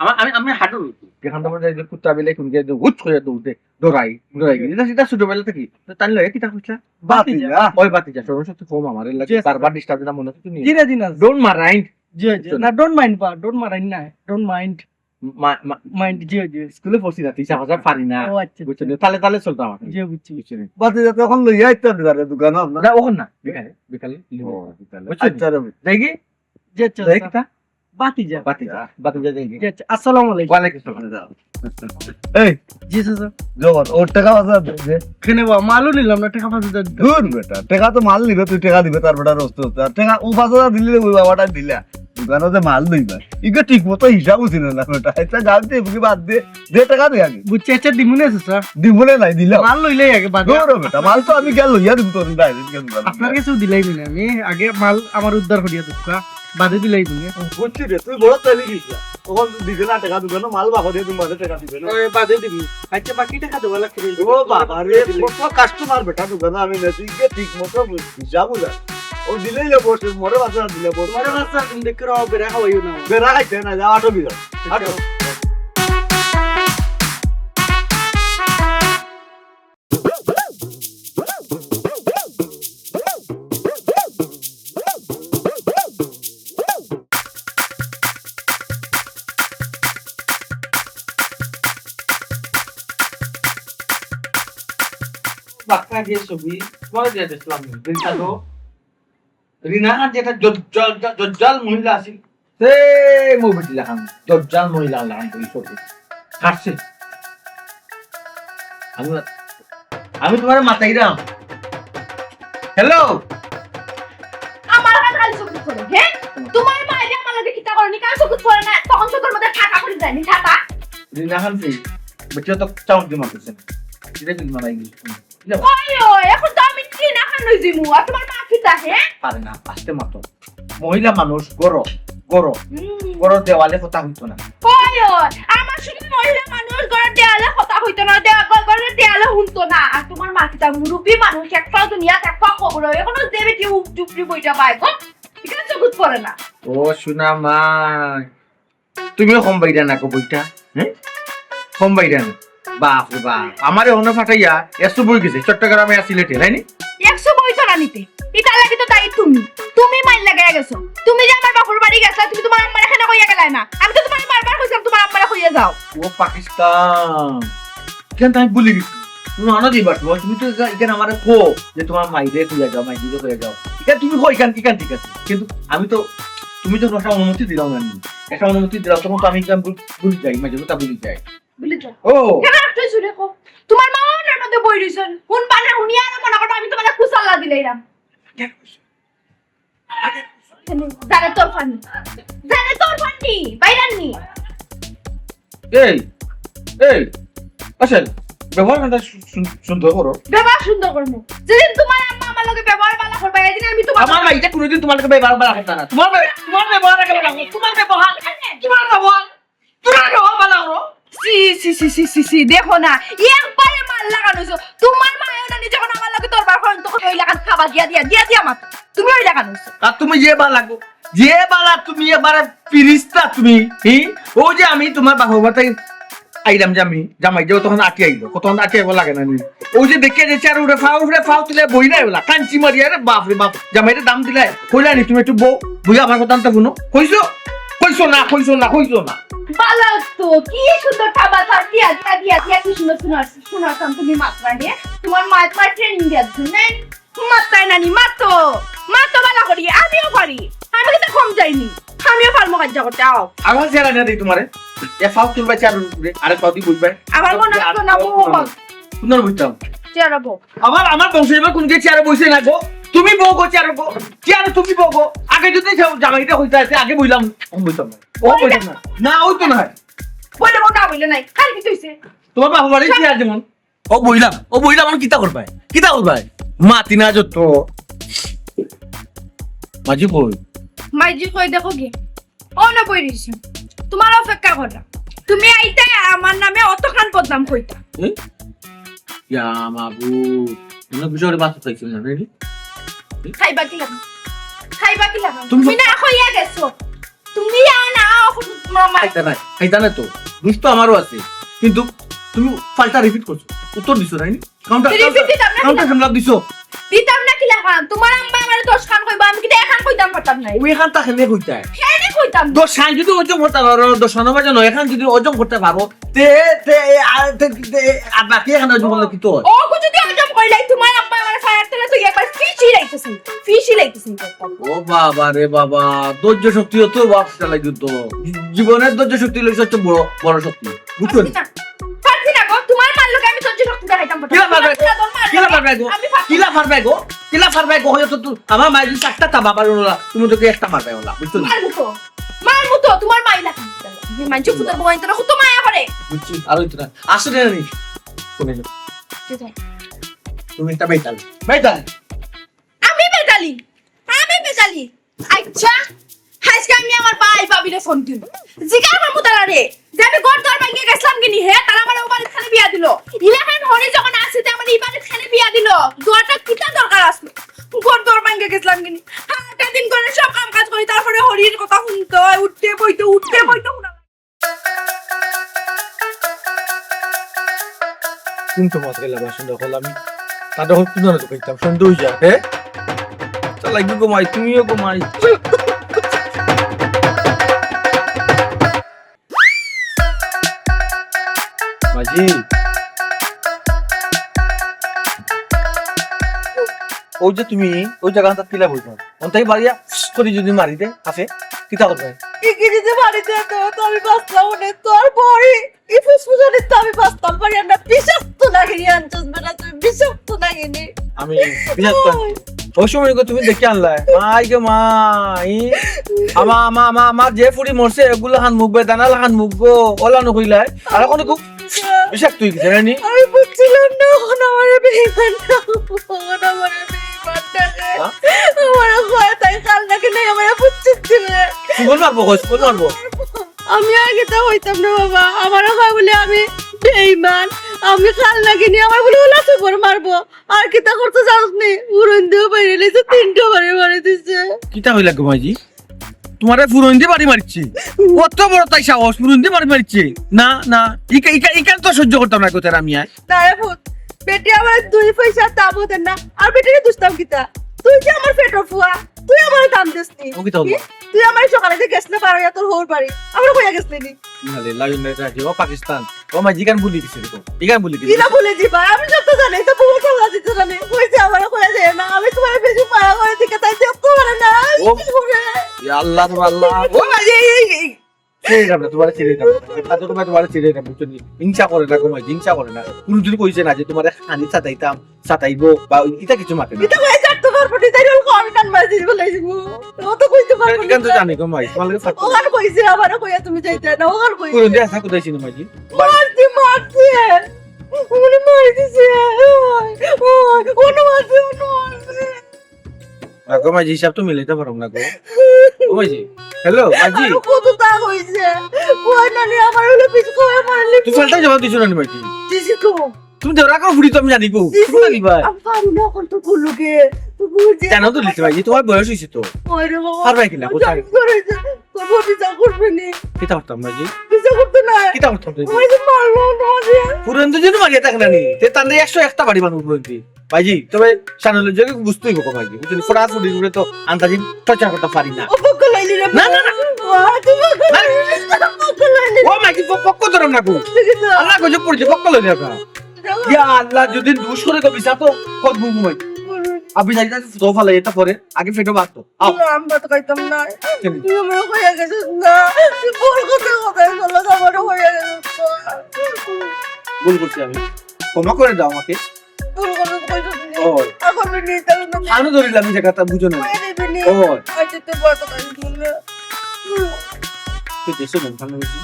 আমার, আমি, আমি হাঁটু। যেখান থেকে যাই যে কুত্তা বিলাই কোন গিয়ে হুট করে দৌড় দে, ডরাই, ডরাই। এটা, এটা ছোটবেলা থেকে। তো তাই লয়, কিতা কইছিলা? বাতিজা। ওই বাতিজা, স্মরণ শক্তি কম আমার, এর লাগি জি, বারবার disturb দিলাম মনে হচ্ছে তুমি। জি না, জি না। Don't mind। জি, জি। বুঝছো না? না, don't mind বা, don't mind না, don't mind। মা-, মা-, Mind, জি, জি। স্কুলে পড়ছি না, তুই সাহসা পারি না। ও, আচ্ছা, বুঝছো আচ্ছা। না? তালে তালে চলতাম আমি। জি, বুঝছি। বুঝছো না? বাতিজা তো এখন লইয়া আইতে হবে তাহলে দোকানে আপনার। না, ওখান না, বিকালে, বিকালে। ও, বিকালে। বুঝছো না? আচ্ছা রে। দেখি? জি, আচ্ছা, দেখি আচ্ছা। তা? বাতিজা। বাতিজা, বাতিজা দেখি। জি, আচ্ছা, আসসালামু আলাইকুম। ওয়ালাইকুম আসসালাম। এই, জি, চাচা। জগৎ, ওর টেকা পাঁচ হাজার দে, দে। কেনে বা, মালও নিলাম না, টেকা পাঁচ হাজার দে। দূর বেটা, টেকা তো মাল নিবে, তুই টেকা দিবে, তার বেটা রস্ত হচ্ছে। আর টেকা, ও পাঁচ হাজার দিলে, ওই বাবাটা দিলা। দোকানো যে মাল লইবা, ইকে ঠিক মতো হিসাব উঠি না, না বেটা। এটা গাল দিয়ে বুকে বাদ দে, দে টেকা দে আগে। বুঝছি, আচ্ছা, দিমুনে, চাচা। দিমুনে নাই, দিলাম। মাল লইলেই আগে, বাদে। দূর বেটা, মাল তো আমি গেল লইয়া দিব তোর direct গেল। আপনার কাছেও দিলাই মানে, আমি আগে মাল আমার উদ্ধার করিয়া দুঃখা। বাদে দিলাই তুমি। বুঝছি রে, তুই বড় তালি দিস না। তখন দিবে না টেকা, দিবে না, মাল বাবা দিয়ে তুমি বাদে টেকা দিবে না। ওই বাদে দিবি। আচ্ছা, বাকি টেকা দেওয়া লাগবে। ও বাবা রে, কত customer বেটা দোকানে আমি না, তুই যে ঠিক মতো হিসাব বুঝা। ও দিলেই লে বসে, মরে বাসা দিলে বসে। মরে বাসা তুমি দেখে রাও, বেড়া খাওয়াইও না। বেড়া খাইতে না, যাও, আটো বিড়া। আটো। বাক্কা যে ছবি, তোমার যে দেখলাম, দেখলা তো? রিনা খান যেটা জ-, জ-, জ-, জজ্জাল মহিলা আছিল, সেই মুভিটি লাখান, জজ্জাল মহিলা লাখান করি সব। হাসছে। আমি, আমি তোমারে মাতাইরাম। হ্যালো? আমার কাছে খালি চকুত পড়ে, হ্যাঁ? তোমার মায়ে যে আমার লগে কিতা করেনি, কার চকুত পড়ে না, তখন চকুর মধ্যে ঠাটা করে যায়নি, ঠাটা। রিনা খান সেই, বেটিও তো চাউন্ট দিয়ে মারতেছে। এটা কিন্তু মারা ইংলিশ। ওই, ওই, এখন তো আমি টিনা খান হই যিমু, আর তোমার মা কিতা, হ্যাঁ? পারে না, আস্তে মাতো। মহিলা মানুষ, গরো, গরো। হুম। গরো দেওয়ালে কথা হইতো না। ওই, ওই, আমার শুধু মহিলা মানুষ, গরো দেওয়ালে কথা হইতো না, দেওয়া-, গ-, গরো দেওয়ালে হুনতো না। আর তোমার মা কিতা মুরব্বী মানুষ, এক পাও দুনিয়াত, এক পাও কবর, এখনো যে বেটি উপ-, চুপড়ি বইটা পায়, গো? এখানে চকুত পড়ে না। ও, সোনা মা, তুমিও কম বাইরা না গো বইটা, হ্যাঁ? কম বাইরা না। বাপ রে বাপ, আমারে অনো ফাটাইয়া একশো বই গেছে চট্টগ্রামে আর সিলেটে, তাই নি? একশো বই তো না নিতে, ইতার লাগি তো দায়ী তুমি। তুমি মাইর লাগাইয়া গেছো। তুমি যে আমার বাপর বাড়ি গেছলা, তুমি তোমার আম্মারে কেনে কইয়া গেলায় না? আমি তো তোমারে বারবার কইছিলাম তোমার আম্মারে কইয়া যাও। ও পাকিস্তান, কেন তাই ভুলি গেছি? তুমি আনো দিবা, তুমি, তুমি তো যা-, এখানে আমারে কো যে তোমার মাইরে কইয়া যাও, মাইরে কইয়া যাও। এখানে তুমি কো, এখান, এখান ঠিক আছে। কিন্তু আমি তো, তুমি তো একটা অনুমতি দিলাও না, একটা অনুমতি দিলাও, তখন তো আমি এখানে ভুল, ভুলি যাই, মাঝে মধ্যে ভুলি যাই। ভুলি যাও। ও। কেন আপনি শুনে কো? তোমার মা ওটার মধ্যে বই রইছেন। কোন বানে উনি আর মনে করো আমি তোমার কুসাল্লা দিলাইলাম। জানে তোর ফানি। জানে তোর ফানি। বাইরান নি। এই, এই, আসেন, ব্যবহার খানটা সু-, সু-, সুন্দর করো। ব্যবহার সুন্দর করমু। যেদিন তোমার আম্মা আমার লগে ব্যবহার বালা করবা, এদিন আমি তোমার আমার মা এটা কোনোদিন তোমার লগে ব্যবহার বালা করতা না। তোমার ব্য-, তোমার ব্যবহার আগে বালা করো। তোমার ব্যবহার, তোমার ব্যবহার, তোমার ব্যবহার বালা করো। সি, সি, সি, দেখো না, একবারে মার লাগানো হইছে। তোমার মায়েও না, যখন আমার লগে দরবার করেন, তখন ওই লাগান খাবার দিয়া দিয়া, দিয়া দিয়া মাত। তুমি অইলা কেনে? আর তুমি যে বালা গো, যে বালা তুমি, এবারে ফিরিস্তা তুমি, হি? অউ যে আমি তুমার বাপর বাড়ি থাকি আইলাম যে আমি, জামাই যে অতখান আটি আইলো, কতখান আটি আইবো লাগে না নি? অউ যে দেখিয়া যে চেয়ারর উপরে ফাও, উপরে ফাও তুলে বইলাই অলা, কাঞ্চি মারিয়া, রে বাপ রে বাপ, জামাইরে দাম দিলাই, কইলা নি তুমি একটু বও, বইয়া আমার কথা আনতে হুনো, কইছো? কইছো না, কইছো না, কইছো না। বালা তো, কি সুন্দর থাবা থাবা দিয়া, দিয়া, দিয়া, দিয়া, কি সুন্দর শোনার, শোনার তুমি মাতরা রে, তুমার মায় তুমার ট্রেনিং দিয়া দিছে, না? মাততায় নানি, মাতো। মাতো বালা করি, আমিও পারি। আমি কিন্তু কম যাইনি। আমিও পারমু কাজ্জা করতে, আও। আবার চেয়ার আনিয়া দেই তুমারে। এ ফাও তুলবায় চেয়ারর উপরে, আরেক ফাও দি বইবায়। আমার মনে অয় না, বউ হল। কুনু বইতাম। চেয়ারো বউ। আমার, আমার বংশ এবার কুনু চেয়ারো বইছে না গো। তুমি বও গো চেয়ারো গো। চেয়ারো তুমি বও গো। আগে যদি জামাইটা কইতা, আগে বইলাম, আমি বইতাম না। ও বইতাম না। না, অইতো না। বইলে বউ না বইলে নাই। খালি কিছু হইছে। তুমার বাপর বাড়ি চেয়ার যেমন। ও বইলাম, ও বইলাম, আমি কিতা করবায়? কিতা করবায়? মাতি না যত। মাইজি কই? মাইজি কই দেখো কি? ও না বই রইছে। তুমার অপেক্ষা কররা। তুমি আইতায় আমার নামে অতখান বদনাম কইতা। এ? ইয়া মাবুদ, মনে বিষয়ে বাস খাইছিল না, নাকি? খাইবা কি লাগা? খাইবা কি লাগা? তুমি তুমি না কইয়া গেছো। তুমি আও না, আও, মামা। খাইতা নাই, খাইতা নাই তো। দুষ তো আমারও আছে। কিন্তু তুমি পাল্টা রিপিট করছো। উত্তর দিছো, তাই না? কাউন্টার, repeat কাউন্টার, দিতাম না, কাউন্টার দিতাম। সামলা দিছো। দিতাম না কিলা খান? তুমার আম্মা আমারে দশ খান কইবা, আমি কিতা এখান কইতাম পারতাম না? ওই এখান তা কেনে কইতায়? কেনে কইতাম না? দশ খান যদি ওজন করতে পারো, দশ খান বাজে নয় খান যদি ওজন করতে পারো, তে, তে, এ, আ, তে, তে, এ, আর বাকি এখান ওজন করলে কি তো হয়? ও, গো, যদি ওজন কইলাই, তুমার আম্মা আমারে ফায়ার তেলে তো একবার ফিশি লাইতেছে, ফিশি লাইতেছে। ও বাবা রে বাবা, ধৈর্য শক্তি অত বাপ চালাই যুদ্ধ। জীবনের ধৈর্য শক্তি লইছে হচ্ছে বড়, বড় শক্তি। বুঝছো নি? পারছি না, পারছি না গো, তুমার মার লগে আমি ধৈর্য শক্তি দেখাইতাম পারতাম। কিলা পারবায় গো? তুমার মার কিলা লগে পারবায় গো? আমি পারতাম কিলা না। পারবায় গো? কিলা পারবায় গো? হয়তো তো আমার মায়ের যদি চারটা তা বাবার ওরা, তুমি তোকে একটা মারবায় ওরা, বুঝছো নি? মারমু তো, মারমু তো, তুমার মাই লাগে। যে মানছে ফুটার বউ আনতে না, কত মায়া করে। বুঝছি, আর হইতো না। আসো রে নি। কোনে যাও? কোথায়? তুমি একটা বেতাল। বেতাল। আমি বেতালি? আমি বেতালি? আচ্ছা, আজকে আমি আমার ভাই ভাবিরে ফোন দিমু। জিগাইমু তারারে যে আমি ঘর দুয়ার ভাঙ্গি গেছলাম কিনি, হে, তারা আমার ও বাড়িত কেনে বিয়া দিলো। ইলাখান হরি যখন আসিতে আমার ই বাড়িত কেনে বিয়া দিলো, দুয়ারটা কিতা দরকার আছে? ঘর দুয়ার ভাঙ্গি গেছলাম কিনি? সারাটা দিন ঘরে সব কাম কাজ করি, তারপরে হরির কথা হুনতে অয়, উঠতে বইতে, উঠতে বইতে হুনা। কোন তো মাছ গেলে বাসন দখল আমি? তা দখল কোন ধরনের তো কইতাম? সন্দেহ হয়ে যায়, হ্যাঁ? তা লাগবে গো মাই, তুমিও গো মাই। মাইজি, ওই যে তুমি, ওই জায়গা হাতাত কিলা বইছো? অন্তাই বাড়িয়া করে যদি মারি দে, হাফে, কিতা করবে? ইগিরিতে মারি দে তো, তো আমি বাঁচলাম না, তোর বড়ি, ই ফুসফুসানি তো আমি বাঁচতাম পারি না, বিষাক্ত নাগিনি আনছস বেটা তুই, বিষাক্ত নাগিনি। আমি বিষাক্ত? ওই। ওই সময় গো তুমি দেখে আনলায়, মাই গো মাই, আমা, আমা, আমা, আমার যে ফুড়ি মরছে, এগুলা খান মুখ বে, দানা লাখান মুখ গো, ওলা নকইলায়, আর এখন খুব বিষাক্ত হয়ে গেছে, জানি? আমি বুঝছিলাম না, ওখানে আমার বেইমান না, ওখানে আমার বেইমান না রে। হ্যাঁ? আমার ভয় তাই কাল নাকি নাই, আমার বুঝছিস রে। সুবল মারবো, কই, সুবল মারবো। আমি আর কিতা হইতাম না বাবা, আমার ভয় বলে আমি বেইমান, আমি কাল নাকি নি, আমার বলে ওলা সুবল মারবো। আর কিতা করতে জানোস নি? উড়ন দিয়ে বাইরে লেছে, তিনটা বাড়ি মারি দিছে। কিতা হইলা গো মাইজি? তোমারে ফুরন দি বাড়ি মারিছে। অত বড় তাই সাহস, ফুরন দি বাড়ি মারিছে। না, না, ইকা-, ইকা-, ইকান তো সহ্য করতাম না, কোথায় আমি আয়। না রে পুত, বেটি আমার দুই পয়সা দামও দেন না, আর বেটিরে দুষতাম কিতা? তুই যে আমার পেটর ফুয়া, তুই আমার দাম দিস নি। ও কিতা হলো? তুই আমার সকালে যে গেছলে বারো তোর হৌর বাড়ি, আমার কইয়া গেছলে নি। ইন্না লিল্লাহি ওয়া ইন্না ইলাইহি রাজিউন। ও পাকিস্তান, ও মাই জিগান ভুলি গেছে দেখো, ইগান ভুলি গেছে। কিতা ভুলে দিবা? আমি যত জানি, তো বহুত ভালা দিতে জানি। কইছে আমারে কইয়া যায় না, আমি তোমার বেশি মায়া করে দিকে তাই দেখতে পারে না। ও, কি করে? ইয়া আল্লাহ, রে আল্লাহ। ও মাই, এই, এই, এই। ছেড়ে দাও না, তোমার ছেড়ে দাও। এটা তো তোমার, তোমার ছেড়ে দাও, বুঝছো নি? হিংসা করে না, কমাই, হিংসা করে না। কোনো দিন কইছে না যে তোমার খানি সাতাইতাম, সাতাইবো, বা ইটা কিছু মাতে না। ইটা কইয়া যার তোমার প্রতি তাই রকম আমি কান মারি দিবো, লাই দিবো। ও তো কইতে পারবো না। কেন তো জানি গো মাই, তোমার লগে ফাটবো। ওখানে কইছে, আমারে কইয়া তুমি যাইতে না, ওখানে কইছে। কোন দিয়ে আসা কোথায় ছিল মাইজি? মারছে, মারছে। ওখানে মারি দিছে। ওই, ওই, ওনো মারছে, ওনো মারছে। না গো মাইজি, হিসাব তো মিলাইতে পারো না গো। ও মাইজি, হ্যালো, মাইজি। আরো কত তা কইছে। কই না নি, আমার হলো পিছু কই মারলি। তুই ফালতু জবাব দিছো না নি মাইজি? দিছি তো। তুমি দেওরা কার ফুড়ি তো আমি জানি গো। বুঝতে কি ভাই? আমি পারি না এখন তো গুলোকে। জানো তো লিখতে ভাই, তোমার বয়স হইছে তো। ওই রে বাবা। পারবে কি না, কোথায়? তোর ভতিজা করবে নি। কিতা করতাম ভাইজি? কিতা করতে না। কিতা করতাম তুই? ওই যে মারলো তোমাকে। পুরন তো জন্য মারিয়া থাকে না নি। তে তান্ডে একশো একটা বাড়ি মানুষ পুরন দি। ভাইজি, তবে শানুলের জন্য বুঝতেই হবো ভাইজি। বুঝলি, ফোড়া ফুড়ি উপরে তো আন্দাজি টর্চার করতে পারি না। ও পক্ষ লইলি রে। না, না, না। ও, তুই পক্ষ না। লইলি রে, পক্ষ লইলি রে। ও মাইজি, প-, পক্ষ ধরম না গো। ঠিক আছে। আল্লাহ গজব পড়ছে, পক্ষ লইলি না। ইয়া আল্লাহ, যদি দুষ করে তো বিচার তো কত বুঝবো ভাই। আপনি জানি না তো ফালাই এটা পরে, আগে ফেটো বাঁচতো। আও। না, আমি ভাত খাইতাম না। কেন? তুই আমার হয়ে গেছিস না। তুই ভুল কথা কথা বললো, আমার হয়ে গেছিস না। ভুল করছি আমি। ক্ষমা করে দাও আমাকে। ভুল কথা কইছিস না। ও। এখন আমি নিয়ে যাবো না। আনো ধরিলাম আমি যে কথা বুঝো না। হয়ে যাবে নি। ও। আচ্ছা, তুই ভাত খাইস না। তুই দেশে মন ভালো হয়েছে।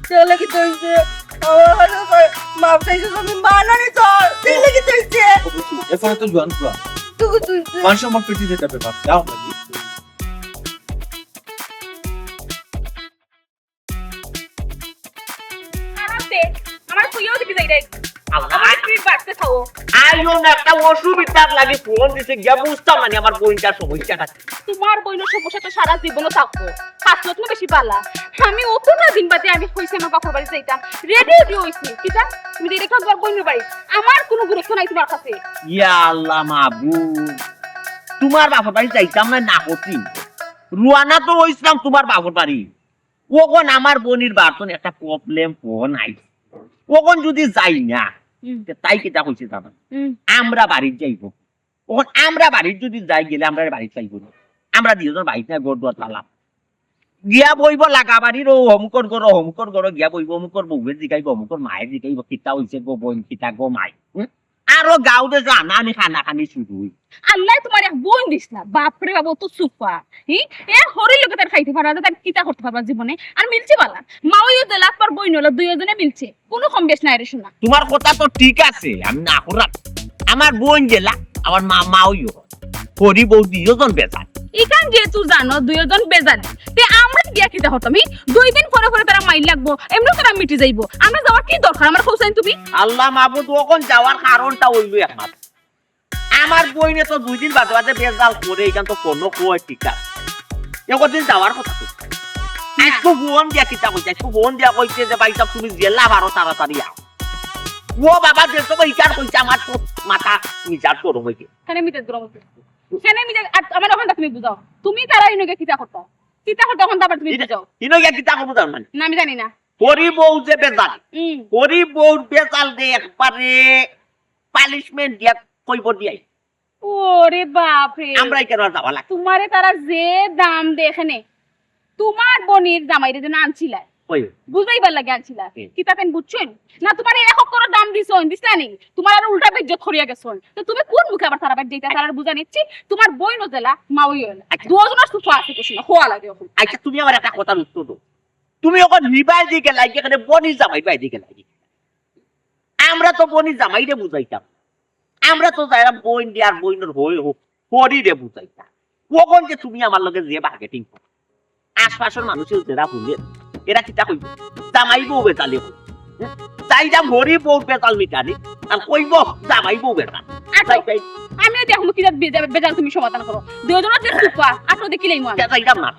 তাহলে কি তুই যে আমার হাতে কয়, মাফ চাইছিস, আমি মানানি তোর। তাহলে কি তুই যে ও বুঝছি, এরপরে তো জোয়ান পুরা। তুই তুই যে মান সম্মান ফিরতি যেটা ব্যাপার। যাও ভাই। আরামে, আমার ফুইয়াও দেখি যাই রে। আল্লাহ। আমার ফ্রি বাড়তে থাকো। আইও না, একটা অসুবিধার লাগি ফোন দিছে, গিয়া বুঝতাম না নি আমার বইনটার সমস্যাটা। তোমার বইনর সমস্যা তো সারা জীবনও থাকবো। খাসলত নু বেশি বালা। আমি অত না দিন বাদে আমি কইছি আমার বাপর বাড়ি যাইতাম। রেডি রেডি হইছি। কিতা? তুমি যে দেখলাম তোমার বইনর বাড়ি। আমার কোনো গুরুত্ব নাই তোমার কাছে। ইয়া আল্লাহ মাবুদ। তোমার বাপর বাড়ি যাইতাম না, না করছি। রুয়ানা তো হইছিলাম তোমার বাপর বাড়ি। অখন আমার বইনর বাড়িত একটা প্রবলেম ফোন আইছে। অখন যদি যাই না, হুম। তে তাই কিতা কইছে জানো? হুম। আমরা বাড়িত যাইবো। অখন আমরা বাড়িত যদি যাই গেলে আমরা বাড়িত যাইবো না। আমরা দুইজন বাড়িত না, ঘর দুয়ার তালা। গিয়া বইবো লাগা বাড়ির ও অমুকর ঘর, অমুকর ঘর, গিয়া বইবো অমুকর বউয়ে জিগাইবো, অমুকর মায়ে জিগাইবো, "কিতা হইছে গো বইন, কিতা গো মাই?" হুম? আরো গাউ দে জানা আমি খানা খানি শুরু হই। আল্লাহ তোমার এক বইন দিস না, বাপরে বাবা, ও তো সুফা। হি? এ হরির লোকে তার খাইতে পারবা, তার কিতা করতে পারবা জীবনে? আর মিলছে বালা। মা ওই যে লাখ পর বইন হলো, দুইজনে মিলছে। কোনো কম বেশ নাই রে সোনা। তোমার কথা তো ঠিক আছে, আমি না করাম। আমার বইন গেলা, আমার মা, মা ওইও। হরি বউ দুইজন বেজাল। ইখান যেহেতু জানো, দুইজন বেজাল। তে আমরা গিয়া কিতা করতাম? ই দুই দিন পরে পরে তারা মাইর লাগবো, এমনি তারা মিটি যাইবো। আমরা যাওয়ার কি দরকার? আমার কইছেন তুমি? আল্লাহ মাবুদ, অখন যাওয়ার কারণটা হইল একমাত্র। আমার বইনে তো দুই দিন বাদে বাদে বেজাল করে, ইখান তো কোনো কয় ঠিক আছে। একদিন যাওয়ার কথা তো। না। আজকে ফোন দিয়া কিতা কইছে? আজকে ফোন দিয়া কইছে যে, "ভাই সাহেব, তুমি জেলা বারো তাড়াতাড়ি আও।" ও বাবা, যে তো ইকার কইছে, আমার তো মাথা মিজাজ গরম হইছে। কেনে মিজাজ গরম হইছে? কেনে মিজাজ, আর আমার ওখানটা তুমি বুঝাও। তুমি তারা ইনকে কিতা করতা? কিতা করতা ওখানটা আবার তুমি ইনো-, বুঝাও। ইনো গিয়া কিতা করবো তার মানে? না, আমি জানি না। হরি বউ যে বেজাল। হুম। হরি বউর বেজাল দে একবারে punishment দিয়া কইব দিয়াই। ওরে বাপ রে। আমরাই কেন আর যাওয়া লাগে? তোমারে তারা যে দাম দে এখানে, তোমার বইনর জামাইরে যেন আনছিলা, ওই। বুঝাইবার লাগি আনছিলা। হুম। কিতা তেন বুঝছইন? না তোমারে এক অক্ষরও দাম দিছইন, দিছলা নি? তোমার আর উল্টা বেইজ্জত করিয়া গেছইন। তো তুমি কোন মুখে আবার তারা বাড়ি যাইতা, তারার বুঝা নিচ্ছি? তোমার বইনও জেলা, মাও জেলা। আচ্ছা। দুজনের সুফা আছে কিছু না, খোয়া লাগে এখন। আচ্ছা, তুমি আমার একটা কথার উত্তর দাও। তুমি এখন হিবাই দিকে লাগি, এখানে বইনর জামাই বাই দিকে লাগি। আমরা তো বইনর জামাইরে বুঝাইতাম। আমরা তো যাইরাম বইন দি আর বইনর হই হোক, হরিরে বুঝাইতাম। অখন যে তুমি আমার লগে যে bargaining করো, আশপাশর মানুষে যেরা হুনে, এরা কিতা কইব? জামাই বউ বেজালি কইব। যাইরাম হরি বউর বেজাল মিটানি, আর কইব জামাই বউ বেজাল। আচ্ছা, যাই, যাই। আমিও দেখমু কিতা বেজাল, বেজাল তুমি সমাধান করো। দুইজনের যে সুফা, আসলে দেখিলেই মন। কে যাইরাম না।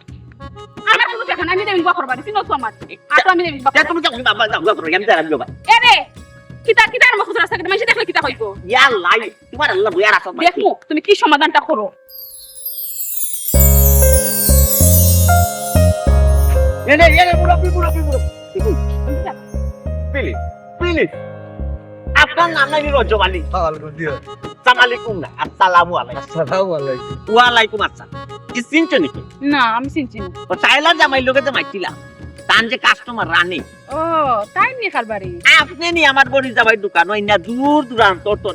আমার কোনো দেখা নাই, আমি দেমিন বাপর বাড়ি, চিনো তো আমার। আর তো আমি দেমিন বাপর কে তুমি যাও, বাবা, যাও, যাও, আমি যাইরাম, যাও, ভাই। এ রে, কিতা, কিতা আমার খুচরা আছে, মাইনষে দেখলে কিতা কইব? ইয়া আল্লাহ, তোমার আল্লাহ বইয়ার আসল ভাই। দেখমু, তুমি কি সমাধানটা করো? এ নে, এ নে, মুরব্বি, মুরব্বি, মুরব্বি। Please, please। আপনার নাম নাকি রজব আলী? হ্যাঁ, ওয়ালাইকুম, জি। সালাম আলাইকুম না, আসসালামু আলাইকুম। আসসালামু আলাইকুম। ওয়ালাইকুম আসসালাম। কি চিনছো নাকি? না, আমি চিনছি না। ও, টাইলার জামাইর লগে যে মাইছিলাম, তান যে customer রানী। ও, তাই নি কারবারি? আপনি নি আমার বইনর জামাইর দোকানো আইনা দূর দূরান্ত তো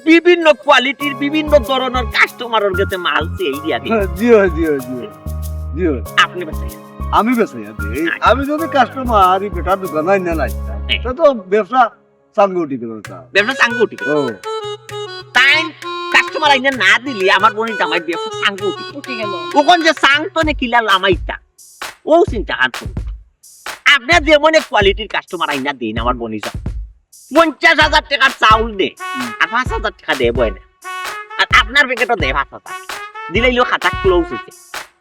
বিভিন্ন quality-র, বিভিন্ন ধরনের customer-র গেছে মাল চেয়ে দিয়া দিই। জি অয়, জি অয়, জি অয়। জি অয়। আপনি বেচাইয়া। আমি বেচাইয়া দিই। আচ্ছা। আমি যদি customer ই বেটার দোকানো আইনা না আইতাম, হ্যাঁ। তা তো ব্যবসা চাঙ্গা উঠি গেল তা। ব্যবসা চাঙ্গা উঠি গেল। ও। তাই customer আইনা না দিলে আমার বইনর জামাইর ব্যবসা চাঙ্গা উঠি গেল। উঠি গেল। অখন যে চাং তো নে কিলা লামাইতা, ও চিন্তা হান করো। আপনি যেমন এক quality-র customer আইনা দেন আমার বইনর জামাই। পঞ্চাশ হাজার টেকার চাউল দে, আর পাঁচ হাজার টেকা দে বইনে। আর আপনার প্যাকেটও দে পাঁচ হাজার। দিলাইলেও খাতা ক্লোজ অইছে।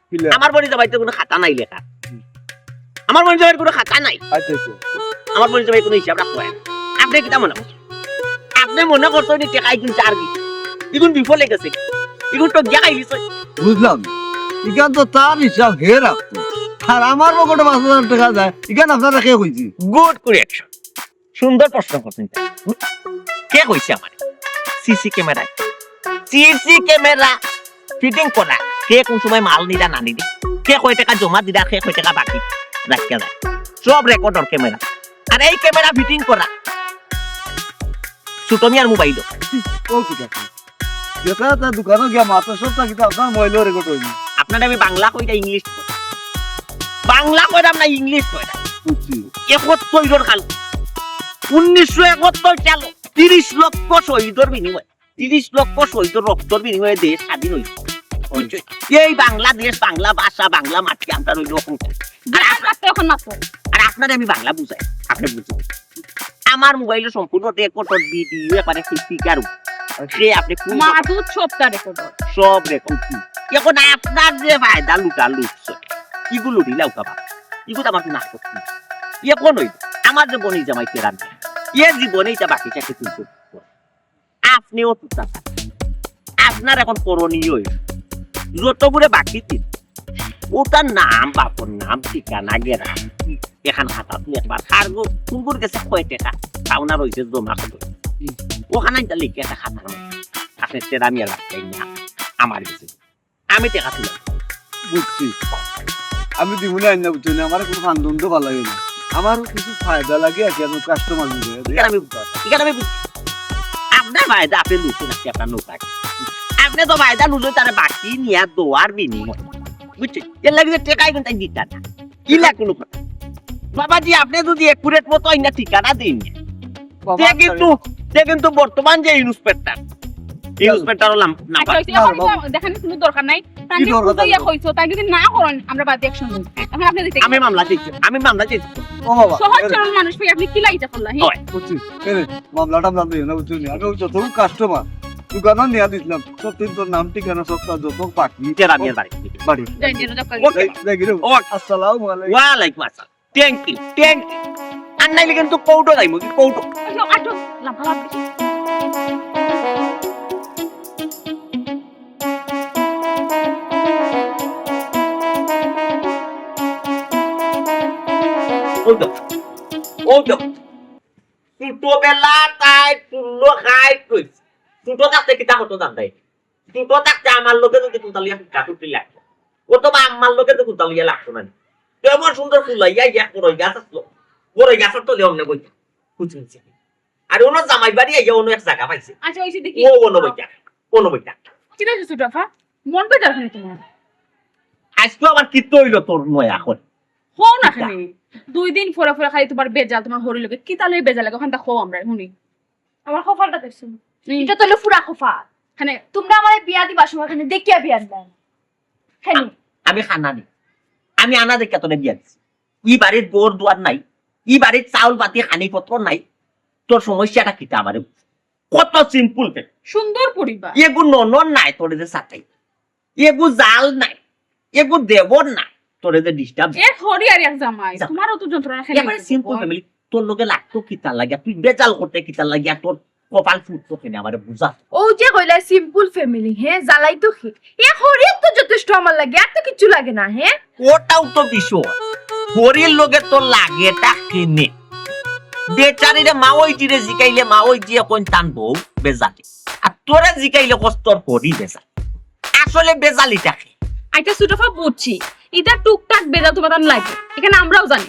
কিলা? আমার বইন জামাইত তো কুনু খাতা নাই লেখা। আমার বইন জামাইর কুনু খাতা নাই। আচ্ছা, আচ্ছা। আমার বইন জামাই কুনু হিসাব রাখতো না। আপনে কিতা মনে করইন? আপনে মনে করছইন নি টেকা ইগুন চার কি? ইগুন বিফলে গেছে। ইগুন তো গিয়া খাই গেছে। বুঝলাম। ইখান তো তার হিসাব হে রাখতো। আর আমার পকেটো পাঁচ হাজার টেকা যায়, ইখান আপনারে কে কইছে? Good question. সুন্দর প্রশ্ন করছইন। কে কইছে আমারে? সিসি ক্যামেরায়। সিসি ক্যামেরা ফিটিং করা। কে কুন সময় মাল নিরা না নিরা। কে কয় টেকা জমা দিরা, কে কয় টেকা বাকি রাখিয়া যায়। সব রেকর্ডর ক্যামেরা। আর এই ক্যামেরা ফিটিং করা। ছোট মিয়ার মোবাইলো। ও কিতা কয়? যেটা তার দোকানো গিয়া মাত্র সবটা কিতা আপনার মোবাইলো রেকর্ড অইলো। আপনারে আমি বাংলা কইরা ইংলিশ কই। বাংলা কইরাম না ইংলিশ কইরাম। বুঝছি। একাত্তরর কাল। উনিশশো একাত্তর সালো তিরিশ লক্ষ শহীদর বিনিময়ে, তিরিশ লক্ষ শহীদর রক্তর বিনিময়ে দেশ স্বাধীন অইছে। অইছে। এই বাংলাদেশ, বাংলা ভাষা, বাংলা মাটি আমরার অইলো অহংকার। আর আর আপনারে আমি বাংলা বুঝাই, আপনে বুঝুন। আমার মোবাইলো সম্পূর্ণ রেকর্ডর ভিডিও, একবারে স্পিকার। সে আপনে কোন মাদুদ সবটা রেকর্ড। সব রেকর্ড। এখন আপনার যে ফায়দা লুটা লুটছে, ইগু লুটিলাউক্কা বাবা। ইগু তো আমার কোনো আপত্তি নাই। এখন অইলো, আমার যে বইন জামাইতে রান্ধে, এ জীবনে ইটা বাকি চাকরি তুলতে। আপনেও তো চাচা। আপনার এখন করণীয় অইলো, যতগুরে বাকি দিন, অতার নাম, বাপর নাম, ঠিকানা, গেরা, এখান খাতাত একবার কার গু-, কুনগুর গেছে কয় টেকা, পাওনা রইছে জমা কত। অখান ইটা লেখিয়া একটা খাতার মধ্যে। আপনে টেরা মিয়া লাগবেন না, আমার গেছে। আমি টেকা তুলি। বুঝছি। আমি দিমুনে আইনা বুঝছি না, আমার কোনো ফান্ডন্ড ভালা লাগে না। আমার কিছু ফায়দা লাগে আর কি, আমি কাস্টমার বুঝে। ইখান আমি বুঝছি। ইখান আমি বুঝছি। আপনার ফায়দা আপনে লুটে নাকি আপনার নৌকায়। আপনে তো ফায়দা লুটে তারে বাকি নিয়া দেওয়ার বিনিময়। বুঝছি? এর লাগি যে টেকা ইগুন তাই দিতা না। কিলা কোনো কথা? বাবাজি, আপনে যদি একুরেট মতো আইনা ঠিকানা দেইন, বাবা, তে কিন্তু, তে কিন্তু বর্তমান যে ইন্সপেক্টর, ইন্সপেক্টর হলাম না। আচ্ছা, অইছে, না, এখন বাবা। ইটা দেখানির কুনু দরকার নাই। তাই কি যদি দরকার বুঝাইয়া আছে? কইছো, তাই যদি না করইন, আমরা বাদে অ্যাকশন নিমু। এখন আপনে যদি আমি মামলা দিচ্ছি, আমি মামলা দিচ্ছি। ও বাবা, সহজ এরে সরল মানুষ ভাই, আপনে কিলা ইটা করলা, হে? ওই। বুঝছি, এরে, মামলা টামলা দিও না, বুঝছো নি? আমি ওই যত কাস্টমার, দোকানো নিয়া দিছিলাম, সব দিন তোর নাম ঠিকানা সব তার যত বাকি। টেরা মিয়ার বাড়ি। বাড়ি। যাই, যাই, যাই, যাই। ওকে। যাই, যাই, গিরে। ওকে। আসসালামু আলাইকুম। ওয়ালাইকুম আসসালাম। Thank you, thank you। আর নাইলে কিন্তু কোর্টো যাইমু, কি কোর্টো? আইসো, আইসো, লাফালাফি। ওই তো, ওই তো। ছোটবেলা তাই চুল্লো খাই কইছে। ছোট থাকতে কিতা হতো জানতাই? ছোট থাকতে আমার লগে যদি কুন্তা লইয়া হুট্টা হুট্টি লাগতো, অথবা আম্মার লগে তো কুন্তা লইয়া লাগতো না। তো এমন সুন্দর ফুলাইয়া ইয়া বড়ই গাছ আসলো, বড়ই গাছের তলে অমনে বইতা, কুচি কুচি। আর অনো জামাই বাড়ি আইয়া অনো এক জাগা পাইছে। আচ্ছা, অইছে দেখি। ও অনো বইতা, অনো বইতা। ঠিক আছে, ছোট আফা, মন বেজার কেনে তোমার? আজকে আবার কিতা অইলো তোর নয়া এখন? কও না কেনে? দুই দিন পরে পরে খালি তোমার বেজাল, তোমার হরির লগে। কিতা লইয়া বেজাল লাগে? অখানতা কও আমরারে হুনি। আমার কপালটা দেখছো? হুম। ইটা তো অইলো পুরা কপাল। মানে, তোমরা আমারে বিয়া দিবার সময় কেনে দেখিয়া বিয়া দিলায় না। কেনে? আ-, আমি কানা নি। আমি আনা দেখিয়া তোরে বিয়া দিছি। ই বাড়িত ঘর দুয়ার নাই, ই বাড়িত চাউল পাতি খানি পত্র নাই। তোর সমস্যাটা কিতা আমারে? কত সিম্পল ফ্যামিলি। সুন্দর পরিবার। এগু ননদ নাই তোরে যে সাতাই। এগু জাল নাই, এগু দেবর না, তোরে যে ডিস্টার্ব। এক হরি আর এক জামাই, জামাই। তোমারও তো যন্ত্রণা খেলে একেবারে গেছে, সিম্পল বল। ফ্যামিলি। তোর লগে লাগতো কিতা লাগিয়া, তুই বেজাল করতে কিতা লাগিয়া, তোর কপাল ফুটতো কেনে আমারে বুঝা। ও যে কইলা সিম্পল ফ্যামিলি, হে, জ্বালাই তো খে। এক হরি তো যথেষ্ট আমার লাগে, আর তো কিচ্ছু লাগে না, হে। ওটাও তো বিষয়, হরির লগে তোর লাগেটা কেনে? বেচারিরে মাওইজিরে জিকাইলে মাওইজিয়ে কইন তান বউ বেজালি। আর তোরে জিকাইলে কস তোর হরি বেজালি। আসলে বেজালিটা কে? আচ্ছা, ছোট আফা বুঝছি, ইতা টুকটাক বেজাল তোমার তান লাগে, ইখান আমরাও জানি।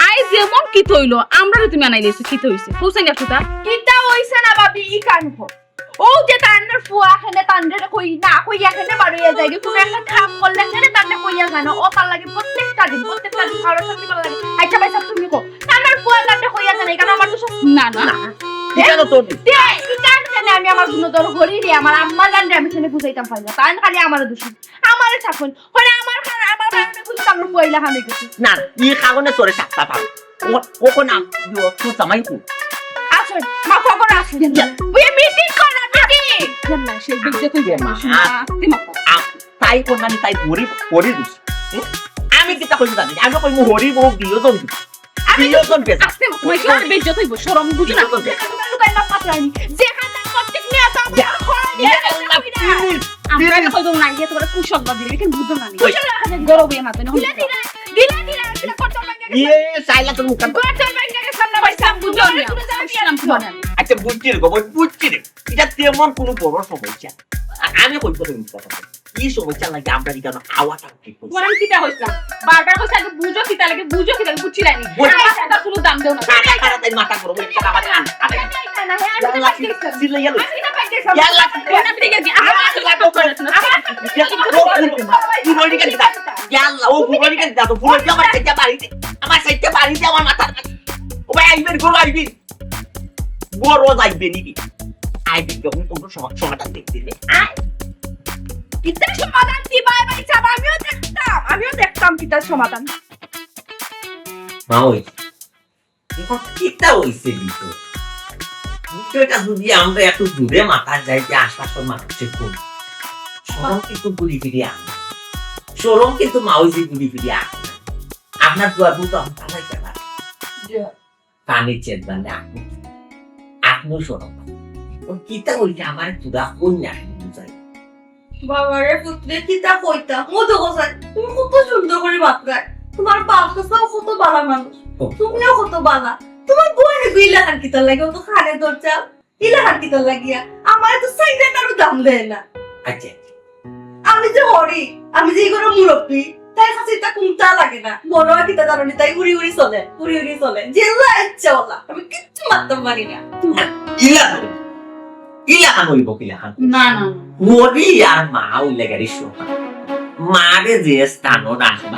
আইজ যেমন কিতা অইলো, আমরারে তুমি আনাই লইছো, কিতা অইছে? কও চাইন একটুতা। কিতা অইছে না ভাবি, ইখান কও। ও যে তানর ফুয়া কেনে তানরে কই না, কইয়া কেনে বারইয়া যায়গি, কুনু একটা কাম করলে কেনে তানরে কইয়া যায় না, ও তার লাগি প্রত্যেকটা দিন, প্রত্যেকটা দিন কারোর সাথে ভালা লাগে। আচ্ছা ভাই সাহেব, তুমি কও, তানর ফুয়া তানরে কইয়া যায় না, ইখান আমার তো সব না, না। না। ইখান তো তে, ইখান কেনে আমি আমার গুণদর হরিরে, আমার আম্মা জানরে আমি কেনে বুঝাইতাম পারি না। তাই খালি আমারে দোষ। আমারে ছাপন। হরে আমার কার-, আমার কারণে বুঝি তানর ফুয়া ইলা হামে গেছে। না, ই কারণে তোরে ছাপতা পারো। ও, ও কোন আম-, ও, তোর জামাই কোন? আচ্ছা, মা খবর আছে। ওই মিটিং কর না, মিটিং। জান না, সেই বেজ্জত হইবে। মা, আ-, আস্তে মাত। আ-, তাই কর না, তাই গরিব, গরিব। হুম? আমি কিতা কইমু জানি? আমি কইমু হরি বউ বিয়োজন দিবি। আমি বিয়োজন বেজা। আস্তে মাত। ওই আর বেজ্জত হইব, শরম বুঝো না। বিয়োজন বেজা। লুকাই মাত পাতরানি। যে হান্দার প্রত্যেক নিয়ে তো আমার ইয়া খরা দিয়ে আল্লাহ, please, আমরা please। কইব না, ইয়ে তোমার কুশল বাদ দিলে, কিন্তু বুঝো না নি। ওই। কুশল রাখা যায়, গরব হয়ে মাত না। দিলা, দিলা, দিলা, দিলা, এটা কত ভাঙা গেছে। ইয়ে, সাইলা তোর মুখ। কত ভাঙা গেছে, আমরা পাইছিলাম, বুঝো না। আচ্ছা, বুঝছি রে বাবা, বুঝছি রে। এটা তেমন কোনো বড় সমস্যা। আর আমি কই কথা বলতে কথা। এই সমস্যা লাগে আমরা এখানে আওয়াটা ঠিক করছি। তোমার আমি কিতা কইছিলাম? বারবার কইছি, আগে বুঝো কিতা লাগে, বুঝো কিতা লাগে, বুঝছি না নি। বুঝ- আমার কথা কোনো দাম দেও না। তাড়াতাড়ি মাথা গরম হয়ে গেছে, আমার আন, আন। না, না, না, আমি তো ইয়াল্লা, পাইছি। চিল্লাই ইয়াল্লা। আমি তো পাইছি। ইয়াল্লা। আমি তো পাইছি। আমি তো পাইছি। আমার ইয়াল্লা, ও ফুলবাড়ি কেন দিতা? ইয়াল্লা, ও ফুলবাড়ি কেন দিতা? তো ফুলবাড়ি আমার সাইডটা বাড়িতে, আমার সাইডটা বাড়িতে আমার মাথার কাছে। ও ভাই, আইবেন, গরু আইবেন। বড় যাইবে নি? আইবেন, যখন কোনো সমা-, সমাধান দেখতে নে। আয়। কিতা সমাধান দিবা, ভাই সাহেব? আমিও দেখতাম, আমিও দেখতাম কিতা সমাধান। মা ওই, এখন কিতা হইছে বিষয়? বিষয়টা যদি আমরা একটু দূরে মাথা যাই যে আশপাশের মানুষের কোন শরম কিন্তু ঘুরি ফিরে আনে। শরম কিন্তু মা ওই যে ঘুরি ফিরে আনে। আপনার দুয়ার তো আমি তালাই কেন? কানে চেত বানে আপনি। আপনিও শরম পান। ও কিতা হইছে আমার পুরা কই না বুঝাই। বাবারে পুত্রে, কিতা কইতা? মধু গোসাই, তুমি কত সুন্দর করে মাতরায়। তোমার বাপ চাচাও কত বালা মানুষ। ও। তুমিও কত বালা। তোমার বইন এগু ইলাখান কিতার লাগি? ও তো খানে দরজা। ইলাখান কিতার লাগিয়া? আমার তো সাইডে কারো দাম দেয় না। আচ্ছা। আমি যে হরি, আমি যে এগুলো মুরব্বী, তাই কাছে এটা কুন্তা লাগে না। মনে হয় কিতা জানো নি, তাই উড়ি উড়ি চলে, উড়ি উড়ি চলে। যেলা ইচ্ছা ওলা। আমি কিচ্ছু মাততাম পারি না। ইলা, ইলাখান হইব কিলাখান? না, না, না। হরি আর মা হইলে গাড়ি শোনা। মারে যে স্থানও রাখবা,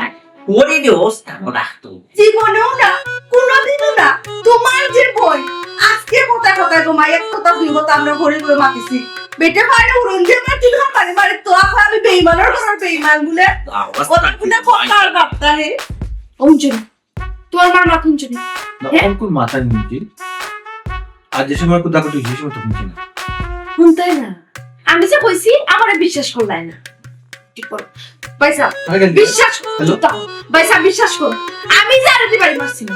হরি রে ও স্থানও রাখতো। জীবনেও না, কোনোদিনও না। তোমার যে বই, আজকে কথা কথা গো মা, এক কথা দুই কথা আমরা হরি করে মাতিছি। বেটে পারে উড়ন যে আমার তুই মারে মারে তো আবার আমি বেইমানর ঘরর বেইমান বলে। আওয়াজ ওটা বলে কথা আর বার্তা হে। অঞ্জলি, তোর মার মাথা হুনছে নি? না, হ্যাঁ? অঙ্কুর মাথা হুনছে। আর যে সময় কথা কথা সেই সময় তো হুনছে না। হুনতায় না। আমি যে কইছি, আমারে বিশ্বাস করলায় না। ঠিক বলো। ভাই সাহেব, আরে কেন? বিশ্বাস করো। হ্যালো? ভাই সাহেব, বিশ্বাস করো। আমি ঝাড়ু দি বাড়ি মারছি না।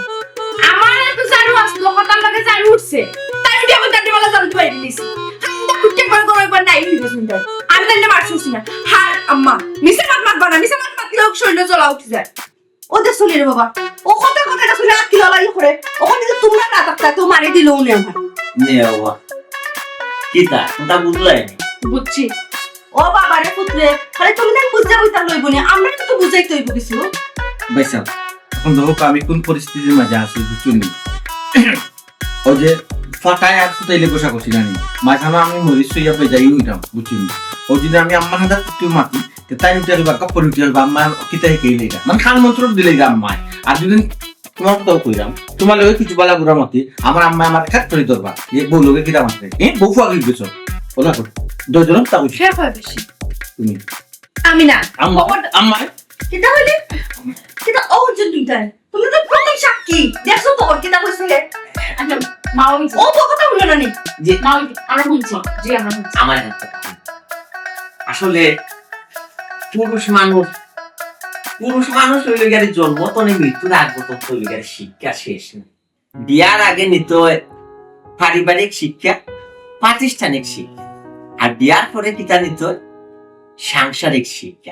আমার এত ঝাড়ু আসলো, কথার লগে ঝাড়ু উঠছে। তাই উঠে আমি দাঁড়িয়ে বেলা ঝাড়ু দি বাড়ি দিছি। আমি তো উঠে একবার করে একবার নাই, উঠে গেছে উঠে। আমি তাইলে মারছি না। হার আম্মা, মিছে মাত মাতবা না, মিছে মাত মাতলে শরীরে জ্বলা উঠে যায়। ও যে শুনি রে বাবা, ও কথা কথাটা শুনে আর কি লড়াই করে, ওখানে তো তোমরা না থাকতা তো মারি দিল উনি আমার। নে বাবা, কিতা? কোনটা বুঝলাই? বুঝছি। ও বাবা রে পুত্রে, খালি তুমি না বুঝতে বুঝতে লইব নি, আমরা তো বুঝাইতে হইব কিছু। ভাই সাহেব, এখন দেখো আমি কোন পরিস্থিতির মাঝে আছি, বুঝছো নি? ওই যে ফাটায় আর ফুটাইলে গোসা করছি জানি, মাঝখানে আমি মরিচ হইয়া বেজাই হইতাম, বুঝছো নি? ওই যদি আমি আম্মার হাতে তুই মাতি, তে তাই উঠে আসবা, কপ্পর উঠে আসবা, আম্মা কিতা হিকেইলে এটা। মানে খান মন্ত্র দিলে এটা আম্মায়। আর যদি তোমার কথাও কইলাম, তোমার লগে কিছু বালা বুড়া মতি, আমার আম্মা আমার খেত করে ধরবা। এ বউ লগে কিতা মাতে? এ বউ ফুয়া গেছ। ওলা কর। দুইজন তা কইছি। কে কয় বেশি? তুমি। আমি না। আম্মা, বাবা। আম্মা। কিতা হইলে? কিতা ও যে দুইটাই। তুমি তো প্রথম সাক্ষী। দেখছো তো ওর কিতা কইছে? আচ্ছা, মা ওই যে ও তো কথা বললো না নি। জি। মা ওই যে, আমরা শুনছি। জি, আমরা শুনছি। আমার একটা কথা। আসলে পুরুষ মানুষ, পুরুষ মানুষ হইলে গেলে জন্ম তো নেই, মৃত্যুর আগ পর্যন্ত হইলে গেলে শিক্ষা শেষ নেই। বিয়ার আগে নিত হয় পারিবারিক শিক্ষা, প্রাতিষ্ঠানিক শিক্ষা, আর বিয়ার পরে কিতা নিত হয় সাংসারিক শিক্ষা।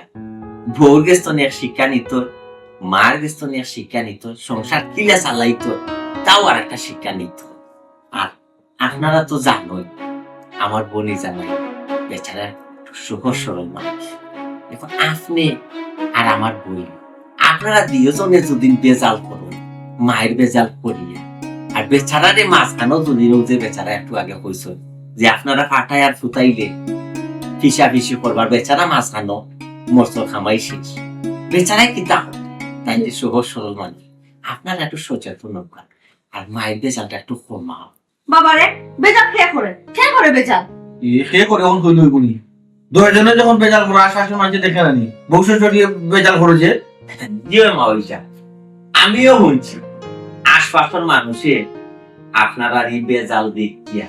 বউর গেছ থনে এক শিক্ষা নিত হয়, মার গেছ থনে এক শিক্ষা নিত হয়, সংসার কিলা চালাইত হয়, তাও আর একটা শিক্ষা নিত হয়। আর আপনারা তো জানোই, আমার বনি জামাই বেচারা একটু সহজ সরল মানুষ। এখন আপনি আর আমার বই, আপনারা দুইজনে যদি বেজাল করো, মায়ের বেজাল করিয়া, আর বেচারারে মাঝখানো যদি ও যে বেচারা একটু আগে কইছ যে আপনারা ফাটায় আর ফুটাইলে ফিসা ফিসি করবার, বেচারা মাঝখানো মরচর খামাই শেষ। বেচারায় কিতা হয়? তাই যে সহজ সরল মানুষ, আপনারা একটু সচেতন হন আর মায়ের বেজালটা একটু কমাও। বাবারে, বেজাল কে করে? কে করে বেজাল? এ, কে করে অখন কইলে অইবো নি? দুইজনে যখন বেজাল করে, আশপাশের মানুষে দেখে না নি? বউ শ্বশুরে বেজাল করে যে? জি, মা ওই যা। আমিও শুনছি, আশপাশের মানুষে আপনারার ই বেজাল দেখিয়া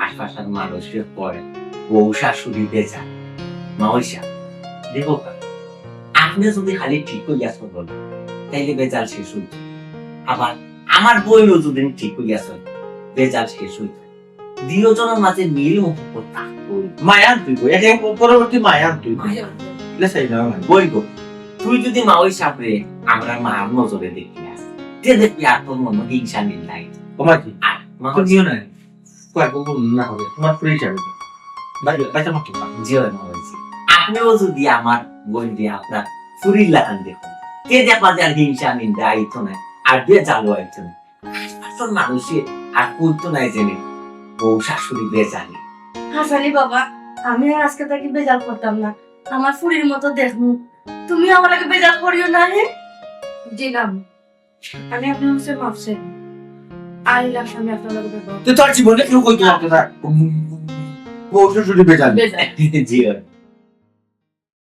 আশপাশর মানুষে কয়, বউ শাশুড়ি বেজাল। মাওই সাব, দেখউক্কা, আপনে যুদি খালি ঠিক অইয়া চলইন, তাইলে বেজাল শেষ অইতো। আবার আমার বইনও যুদি ঠিক অইয়া চলে, বেজাল শেষ অইতো। দুইওজনর মাঝে মিল মহব্বত থাকতো। মায়া আনতই গো, এটা পরবর্তী মায়া আনতই। মায়া আনতই। লে চাই না, মায়া। বই গো, তুই যুদি মাওই সাবরে আমরার মার নজরে দেখিয়াস, তে দেখবি আর তোর মনো হিংসা নিন্দা নাই। ও মা কি? আর মা তুমিও নাই। কয় বলবো না হবে, তোমার ফুরি হিসাবে। ভাই, ভাই, আমার কি? জি অয়, মাওই সাব। আপনেও যুদি আমার বইনরে আপনার ফুরির লাখান দেখইন, তে দেখবা যে আর হিংসা নিন্দা আইতো নায়, আর বেজালও আইতো নায়। আশপাশর মানুষে আর কইতো নায় যেন বউ শাশুড়ি বেজালি। হাসালি বাবা, আমি আর আজকে থাকি বেজাল করতাম না, আমার ফুরির মতো দেখমু। তুমি আমার লগে বেজাল করিও না, হে? জি না, আমি আপনার কাছে মাফ চাই। আর ইলা আমি আপনার লগে বেজাল। তো তোর জীবনে কেউ কইতো পারতো না, উম, বউ শাশুড়ি বেজাল। বেজাল। জি অয়।